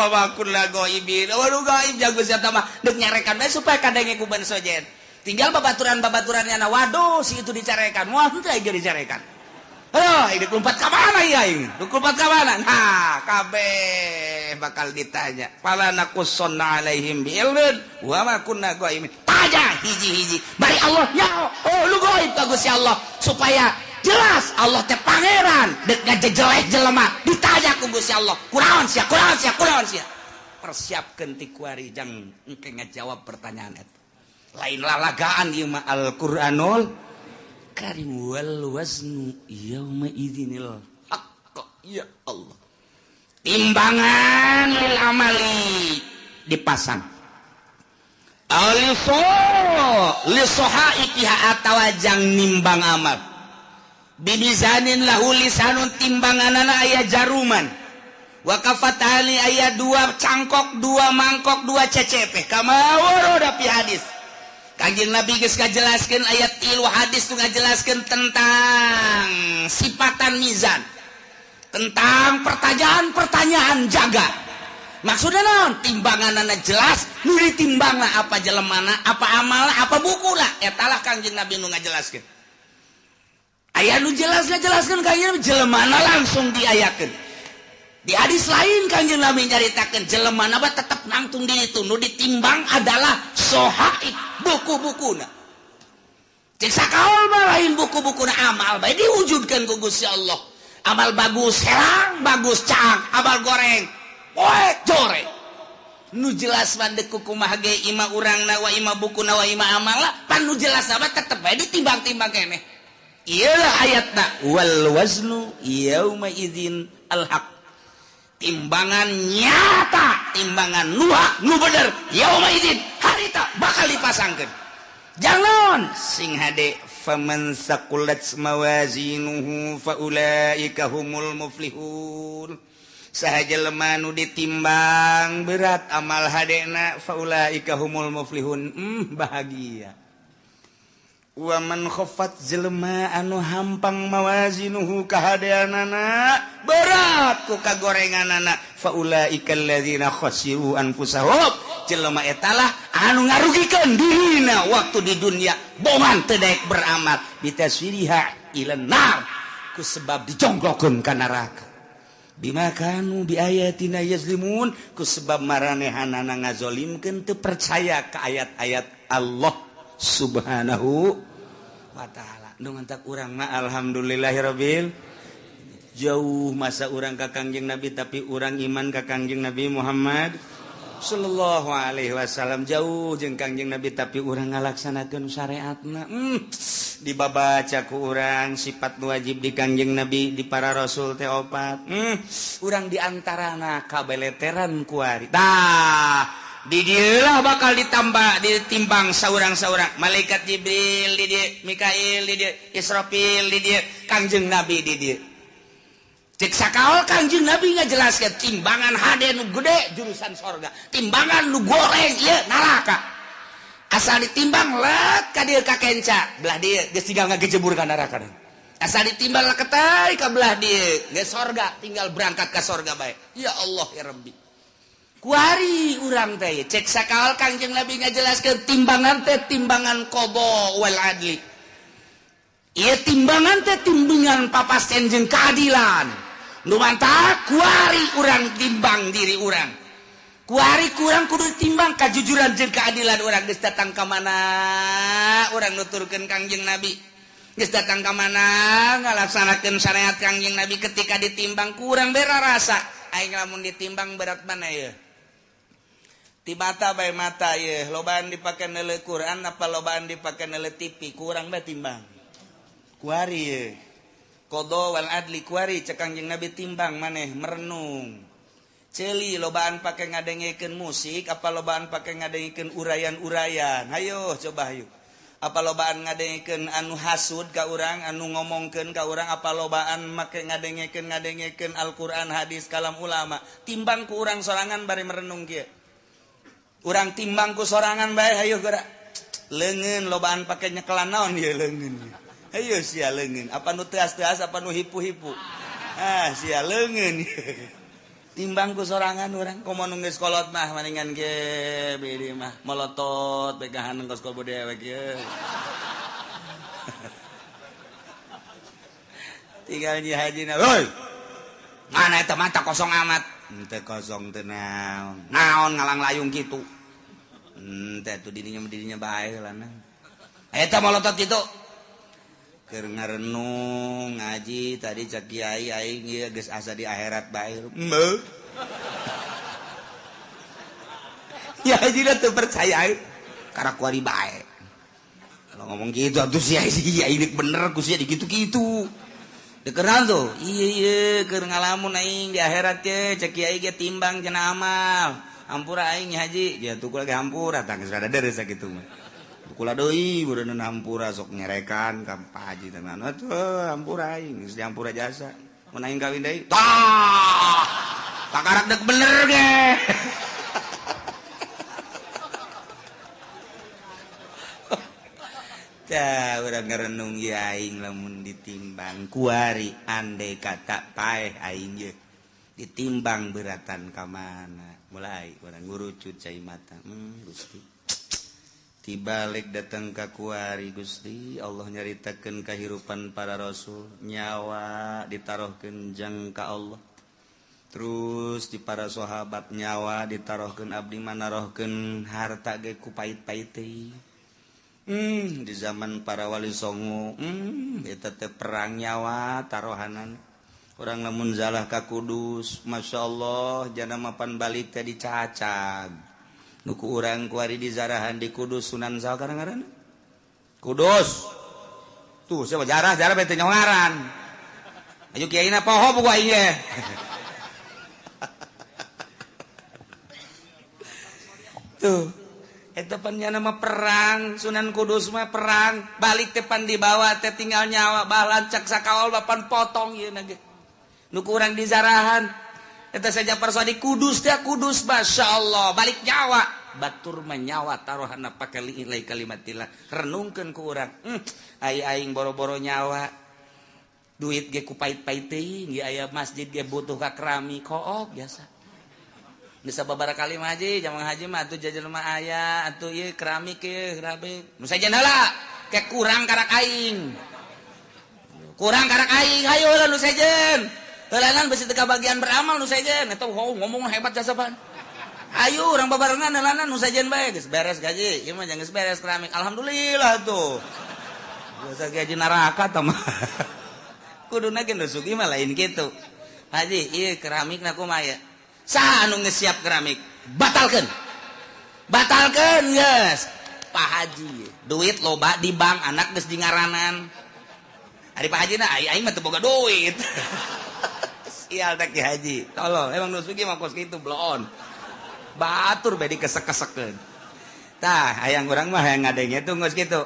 Speaker 2: Wa ma kunna ghaibin. Waduh, gaib jago siapa mah deuk nyarekan bae supaya kadenge ku ban sojen. Tinggal babaturan-babaturannya na, waduh, si itu dicarekan. Wah, henteu aing dicarekan. Oh, ini lompat ka mana ya ini? Lompat ka mana? Nah, kabeh bakal ditanya. Fala naqussanna alaihim bi ilmin wa ma kunna ghaibin. Tanya hiji-hiji. Bari Allah ya, oh lu gaib ka Gusti Allah supaya jelas Allah teh pangeran dek ngajejeleh jelema ditanya ku Gusti Allah. Kunaon sia? Kunaon sia? Kunaon sia? Persiapkeun ti kuari jang engke ngajawab pertanyaan eta. Lain lalagaan ieu mah Al-Qur'anul Karim. Wal waznu yauma idzinil haqq. Ya Allah, timbangan lil amali dipasang aliso li sohaikiha atawa jang nimbang amal bimizanin lahu lisanun, timbanganana aya jaruman, wa kafatani aya dua cangkok, dua mangkok, dua CCP, kama warada fi hadis. Kanjeng Nabi geus ngajelaskeun ayat tilu hadis tuh ngajelaskeun tentang sifatan mizan, tentang pertanyaan-pertanyaan jaga. Maksudnya naon? Timbanganana jelas, nu ditimbangna apa jelemana, apa amalna, apa bukuna. Eta lah Kanjeng Nabi nu ngajelaskeun. Aya nu jelas ngajelaskeun Kanjeng Nabi jelemana langsung diayakeun. Di hadis lain Kanjeng Nabi nyaritakeun jelemana mah tetep nangtung di itu, nu ditimbang adalah sohaib, buku-bukuna. Cek sakaol mah lain buku-bukuna, amal bae diwujudkeun ku Gusti Allah. Amal bagus herang, bagus caang, amal goreng poek joreng. Nu jelas mah deuk kumaha ge ima urangna wa ima bukuna wa ima amalna, pan nu jelas mah tetep bae ditimbang-timbang keneh. Iyalah ayatna wal waznu yauma idzin al haq. Timbangan nyata, timbangan nu hak, nu bener, yauma idzin harita bakal dipasangkeun. Jangan sing hade faman saqulat mawazinuhu faulaika humul muflihun. Saha jelema nu ditimbang berat amal hadena, faulaika humul muflihun, bahagia. Wa man khaffat, jelema anu hampang, mawazinuhu kahadeanana berat ku kagorenganana, faulaika alladzina khasiru anfusahum, jelema etalah anu ngarugikeun dirina waktu di dunia bongan teu daek beramal, bitaswiriha ila nar, ku sebab dijongklokkeun ka neraka, bima kanu bi ayatina yazlimun, ku sebab maranehanana ngazolimkeun, teu percaya ka ayat-ayat Allah Subhanahu wa ta'ala. Nu mantak urang mah alhamdulillahirabbil, jauh masa urang ka Kangjeng Nabi, tapi urang iman ka Kangjeng Nabi Muhammad sallallahu alaihi wasallam. Jauh jeung Kangjeng Nabi, tapi urang ngalaksanakeun syariatna. Dibabaca ku urang sifat wajib di Kangjeng Nabi, di para rasul teh opat. Urang diantarana kabeleteran kuari. Tah, di dieulah bakal ditambah, ditimbang saurang-saurang. Malaikat Jibril di dieu, Mikail di dieu, Israfil di dieu, Kangjeng Nabi di dieu. Cek sakaol Kangjeng Nabi ngajelaskeun timbangan hade nu gede jurusan sorga, timbangan nu goreng ieu neraka. Asal ditimbang let ka dieu ka kenca belah dieu geus tinggal ngagejebur ka neraka. Asal ditimbang leketai ka belah dieu geus sorga, tinggal berangkat ka sorga bae. Ya Allah ya Rabbi, kuari urang teh cek sakaol Kangjeng Nabi ngajelaskeun timbangan teh timbangan qada wal adli. Ieu timbangan teh timbangan papasten jeung keadilan. Nu mantak kuari urang timbang diri urang, kuari kurang kudu timbang kajujuran jeung keadilan urang. Geus datang ka mana urang nuturkeun Kangjeng Nabi, geus datang ka mana ngalaksanakeun syariat Kangjeng Nabi, ketika ditimbang kurang bera rasa aing lamun ditimbang berat mana ya. Ti mata bae, mata ye lobaan dipake neuleu Quran apa lobaan dipake neuleu TV, kurang bae timbang kuari ye. Qada wal adli kuari cek Kangjeng Nabi timbang maneh merenung. Ceuli lobaan pake ngadengekeun musik apa lobaan pake ngadengekeun uraian-uraian? Hayo coba, hayo. Apa lobaan ngadengekeun anu hasud ka urang, anu ngomongkeun ka urang, apa lobaan make ngadengekeun ngadengekeun Al-Qur'an, hadis, kalam ulama? Timbang ku urang sorangan bari merenung kieu. Urang timbang ku sorangan bae, hayo gerak. Leungeun lobaan pake nyekelan naon ieu leungeun? Hayo sia leungeun, apa nu teas-teas, apa nu hipu-hipu? Ah, sia leungeun. Timbang ku sorangan urang komo nu geus kolot mah maningan ge beli mah molotot begahan kos kobo dewek ye. Tinggal nyi haji na, "Hoi. Mana eta mata kosong amat." Henteu kosong teu naon. Naon ngalang layung kitu. Henteu atuh dirinya bae heula na. Eta molotot kitu. Keur ngarenung ngaji tadi cak kiai aing ieu geus asa di akhirat bae. Heuh. Ya haji teu percaya karena kuari bae. Kalau ngomong gitu atuh sia ini bener ku sia digitu-gitu. Dikenal tuh. Iya iya keur ngalamun aing di akhirat ye cek kiai ge timbang cenah amal. Hampura aing haji, ya tuh lagi hampura tah geus rada deres sakitu mah. Kula deui meureun hampura sok nyerekan ka Pak Haji teh atuh hampura aing geus dihampura jasa. Mun aing kawin deui tah kakarak deuk bener ge. Tah urang ngarenung ieu aing lamun ditimbang kuari andai kata paeh aing ye ditimbang beratan ka mana mulai urang ngurucut cai mata Gusti tibalik datang ka kuari Gusti Allah nyaritakeun kahirupan para rasul nyawa ditaruhkeun jang ka Allah terus di para sahabat nyawa ditaruhkeun abdi manarohkeun harta ge ku pait-pait teh di zaman para wali songo eta teh perang nyawa taruhanan urang lamun zalah ka Kudus masyaallah jana mapan balik teh dicacag nuku urang kuari di zarahan di Kudus Sunan saha ngaranna Kudus tuh siapa jarah jarah bete nyongaran ayo kiaina poho buku aing ge tuh eta pan nya nama perang Sunan Kudus mah perang balik teh pan dibawa teh tinggal nyawa balancak sakaol bapan potong ieu na ge nuku urang di zarahan eta saja persodi Kudus teh Kudus masyaallah balik nyawa batur menyawa taruhana pake liilai kalimatillah renungkeun ku urang ai aing boro-boro nyawa duit ge ku pait-pait teuing ge aya masjid ge butuh ka keramik kook biasa bisa babara kali mah haji jamang haji mah atuh jajan mah aya atuh ieu keramik ieu keramik nu sajen heula ke kurang karak aing hayu heula nu sejen heulanan besi teu kabagian beramal nu sejen eta ngomong hebat jasa pan ayo urang babarengan heulanan nu sejen bae geus beres gaji ieu mah geus beres keramik alhamdulillah tuh biasa gaji neraka tah mah kuduna ge nu sugih mah lain kitu haji ieu keramikna kumaha ya saha anu geus siap keramik batalkeun batalkeun geus Pak Haji duit loba di bank anak geus di ngaranan ari Pak Haji na aing mah teu boga duit sial tak Ki Haji tolong emang nu sugih mah kos kitu bloon batur bae dikesek-kesekeun tah hayang urang mah hayang ngadenge tuh geus kitu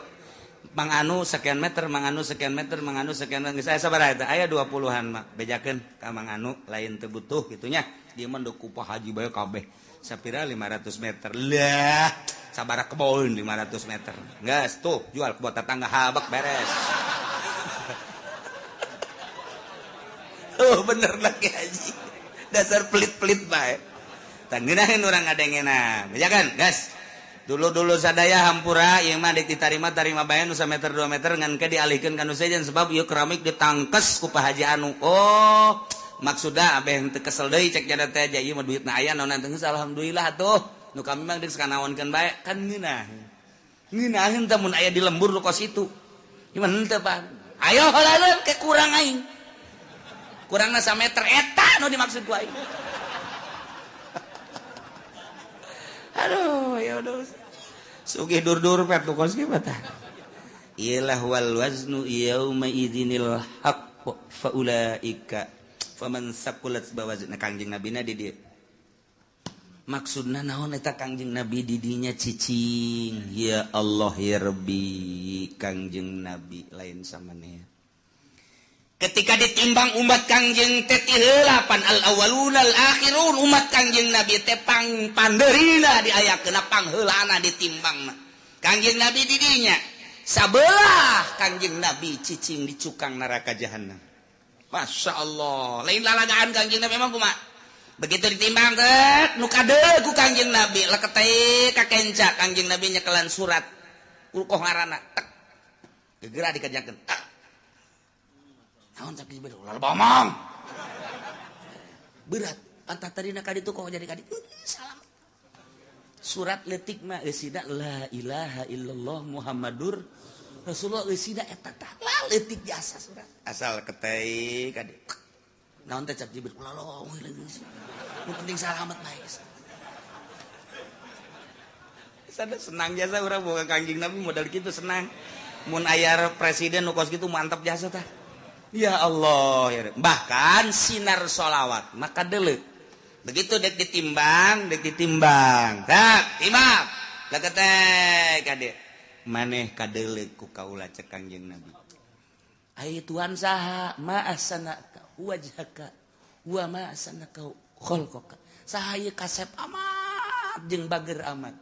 Speaker 2: Mang Anu sekian meter, Mang Anu sekian meter, Mang Anu sekian meter. Geus aya sabaraha eta? Aya 20-an mah. Bejakeun ka Mang Anu lain teu butuh kitu nya. Dia mah deuk ku Pak Haji bae kabeh. Sapira 500 meter. Lah, sabaraha kebon 500 meter. Geus tuh jual ke tetangga habek beres. Oh bener lah Ki Haji. Dasar pelit-pelit bae. Tah ngeunaheun urang ngadengena. Bejakeun, geus. Dulu-dulu sadaya hampura ieu mah dek ditarima bae nu sameter 2 meter ngan ke dialihkeun ka nu sejen sebab ieu keramik ditangkes ku Pak Haji anu. Oh, maksudna abeh teu kesel deui cek jada teh aja ieu mah duitna aya naon teh geus alhamdulillah atuh. Nu kami mah geus kanaonkeun bae kan ngeunah. Ngeunaheun teh mun aya di lembur nu kos itu. Ieu mah henteu Pak. Ayo heulaeun ke kurang aing. Kurangna sameter eta nu dimaksud ku aing. Aduh, ya udah. Sugih dur-dur pet nu kos kieu tah. Iyalah wal waznu yauma idzinil haqq fa ulaika faman saqulat bawazna Kangjeng Nabi na di dieu. Maksudna naon eta Kangjeng Nabi di dinya cicing? Ya Allah ya Rabbi, Kangjeng Nabi lain samanea. Ketika ditimbang umat Kangjeng teh ti heula pan al awwaluna al akhirun umat Kangjeng Nabi teh pang pandeurina diayakeun pangheulana ditimbangna. Kangjeng Nabi di dinya sabelah Kangjeng Nabi cicing di cukang neraka jahanam. Masya Allah, lain lalagaan Kangjeng Nabi emang kumaha? Begitu ditimbang teh nu kadeuleu ku Kangjeng Nabi leketeh ka kenca Kangjeng Nabi nyekelan surat ulkoh ngaranna tek gegera dikerjakeun. Naon cak Jibril ulah bomong. Berat pantat tadina ka ditu kok jadi ka ditu. Salam. Surat leutik mah eusina la ilaha illallah Muhammadur Rasulullah eusina eta tah leutik jasa surat. Asal keteh ka ditu. Naon teh cak Jibril ulah lomong nu penting salamet bae. Sada senang jasa urang boga Kangjeng Nabi modal kitu senang. Mun aya presiden nu kos kitu mantap jasa tah. Ya Allah ya. Bahkan sinar sholawat maka deuleu. Begitu dek ditimbang, tak timbang. Leketek ka dieu. Maneh kadeuleu ku kaula cek Kangjeng Nabi. Ai Tuhan saha ma ahsana wajhaka wa ma ahsanaka khalqaka. Saha ieu kasep amat jeung bager amat.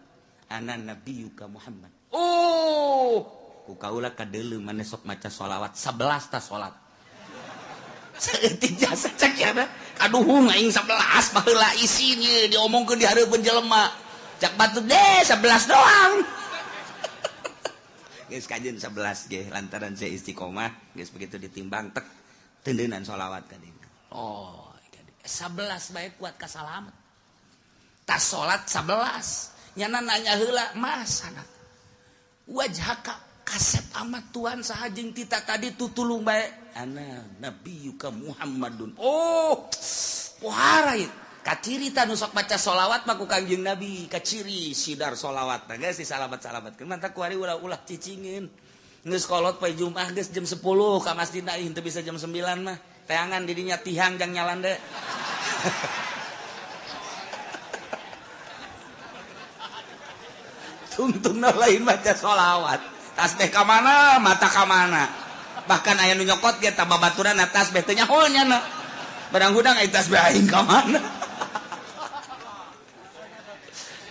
Speaker 2: Ana nabiyuka Muhammad. Oh, ku kaula kadeuleu maneh sok maca sholawat 11 ta salat. Saeutik jasa cek ya kaduhung aing 11 baheula isin ieu diomongkeun di hareupeun jelema. Cak batur deh 11 doang. Geus kajeun 11 ge lantaran saya istiqomah geus begitu ditimbang tek tendeunan sholawat ka dieu. Oh, 11 bae kuat ka salamet. Tas salat 11 nyana nanya heula masana. Wajhaka kasep amat Tuhan saha jeung tita tadi tutulung bae. Ana nabiyuka Muhammadun. Oh, pohara ieu. Kaciri ta nu sok maca sholawat mah ku Kangjeng Nabi, kaciri sidar sholawat. Nah geus disalamat-salamatkeun mantap kuari ulah-ulah cicingin. Geus kolot poe Jumat geus jam 10 ka masjid aing teu bisa jam 9 mah. Teangan didinya tihang jang nyalande. Tungtungna lain maca sholawat. Tasbih ka mana, mata ka mana. Bahkan aya nu nyokot ge ta babaturan tasbih teh nyaho nya. Barang hudang aya tasbih aing ka mana.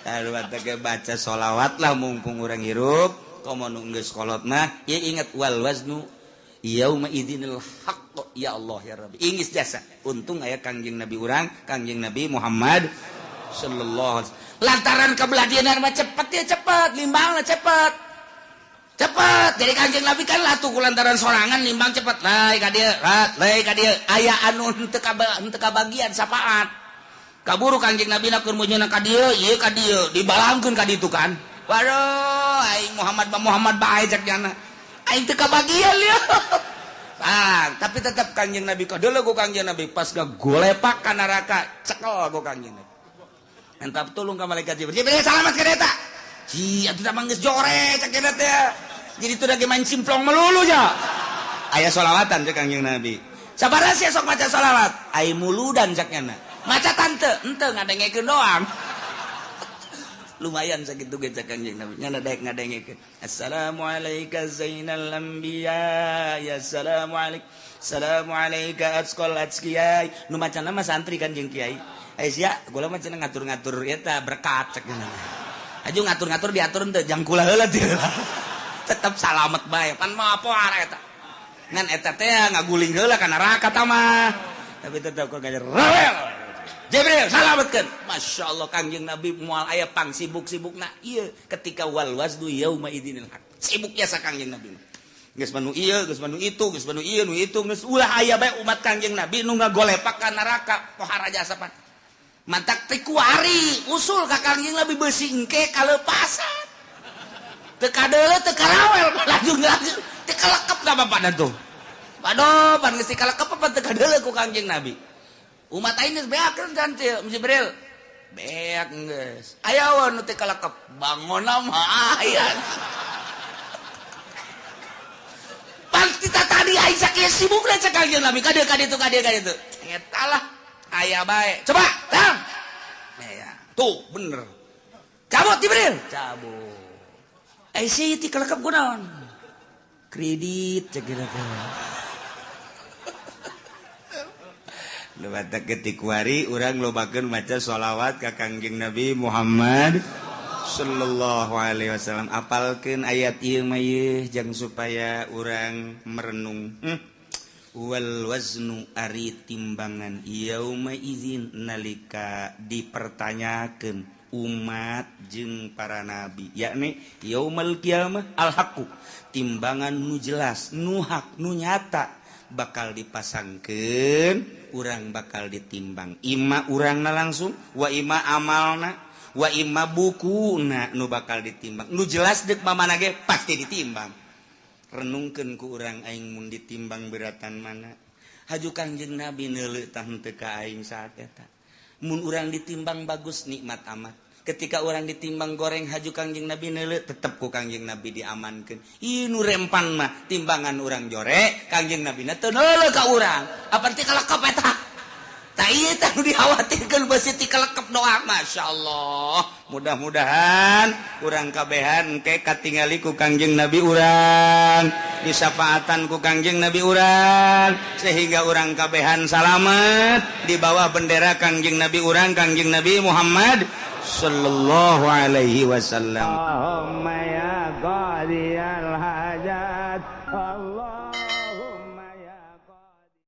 Speaker 2: Aduh teh baca sholawat lah mumpung urang hirup. Komo nu geus kolot mah ieu inget wal waznu yauma idzinil haqq ya Allah ya Rabbi. Ingis jasa. Untung aya Kangjeng Nabi urang, Kangjeng Nabi Muhammad sallallahu alaihi wasallam. Lantaran kabelah mah cepet ya cepet, limbangna cepet. Cepet. Jadi Kangjeng Nabi kan latuh ku lantaran sorangan limbang cepet. Lai ka dieu, lai ka dieu. Aya anu henteu kabagian sapaat. Kaburu Kangjeng Nabi na keur mujuna ka dieu, ieu ka dieu, dibalangkeun ka ditu kan. Waduh, aing Muhammad ba Muhammad bae cek jana. Aing teu kabagian lieu. Ah, tapi tetap Kangjeng Nabi kadeuleu ku Kangjeng Nabi pas gagolepak ka neraka, cekel ku Kangjeng Nabi. Mantap tolong ka malaikat Jibril. Jibril salamat ka eta. Ji, atuh da mah geus jore cek eta teh. Jadi itu lagi main simplong melulu ya. Aya sholawatan cek Kangjeng Nabi. Sabaraha sia sok maca sholawat? Ai muludan cek nyana. Maca tante, henteu ngadengekeun doang. Lumayan sakitu ge cek Kangjeng Nabi. Nyana daek ngadengekeun. Assalamualaika zainal anbiya, ya assalamualaik. Assalamualaika atqal atqiyai. Nu macana mah santri kan jeung kiai. Ai sia, gula mah cenah ngatur-ngatur eta berkat cek nyana. Aju ngatur-ngatur diatur henteu jang kula heula teh. Tetep salamet bae pan mah poar eta. Ngan eta teh ngaguling heula ka neraka ta mah. Tapi tetep kok gajer rawel. Jibril salametkeun. Masya Allah Kangjeng Nabi moal aya pang sibuk-sibukna ieu ketika wal waznu yauma idzinil haq. Sibuk jasa Kangjeng Nabi. Geus manu ieu, geus manu itu, geus manu ieu nu itu, geus ulah aya bae umat Kangjeng Nabi nu ngagolepak ka neraka pohara jasa pan. Mantak teh kuari usul ka Kangjeng Nabi beusi engke kalepasan. Teu kadeuleu teu karawel laju-laju teu kalekep ka bapana tuh. Waduh, pan geus teu kalekep apa teu kadeuleu ku Kangjeng Nabi. Umat aing geus beakeun kan Jibril. Beak geus. Aya we nu teu kalekep, bangonna mah aya. Pan kita tadi aing sakieu sibukna cek Kangjeng Nabi ka dieu ka ditu ka dieu ka ditu. Eta lah aya bae. Coba, tang. Ya, tuh bener. Cabut Jibril, cabut. Eh sih ti kalekep kunaon? Kredit cek kira teh. Lewat ketikuari urang lobakeun maca sholawat ka Kangjeng Nabi Muhammad sallallahu alaihi wasallam. Apalkeun ayat ieu mah ieu jang supaya urang merenung.
Speaker 1: Wal waznu ari timbangan yauma izin nalika dipertanyakeun umat jeung para nabi, yakni yaumal kiamah, al haqqu timbangan nu jelas, nu hak, nu nyata bakal dipasangkeun. Urang bakal ditimbang, ima urangna langsung, wa ima amalna, wa ima bukuna nu bakal ditimbang. Nu jelas dek mamana ge pasti ditimbang. Renungkeun ku urang, aing mun ditimbang beratan mana? Haju Kangjeng Nabi neuleuh tah henteu ka aing saat eta. Mun urang ditimbang bagus, nikmat amat. Ketika orang ditimbang goreng, haju Kangjeng Nabi neuleuh, tetep ku Kangjeng Nabi diamankeun. Ih, nu rempan mah timbangan urang jore, Kangjeng Nabi na teu neuleuh ka urang. Apa ti kalekep eta? Tah, ieu tah nu dikhawatirkeun, beusi ti kalekep doa. Masya Allah, mudah-mudahan urang kabehan engke katingali ku Kangjeng Nabi urang, disafaatan ku Kangjeng Nabi urang, sehingga urang kabehan salamet di bawah bendera Kangjeng Nabi urang, Kangjeng Nabi Muhammad sallallahu alaihi wasallam.
Speaker 3: Allahumma ya qadiyal.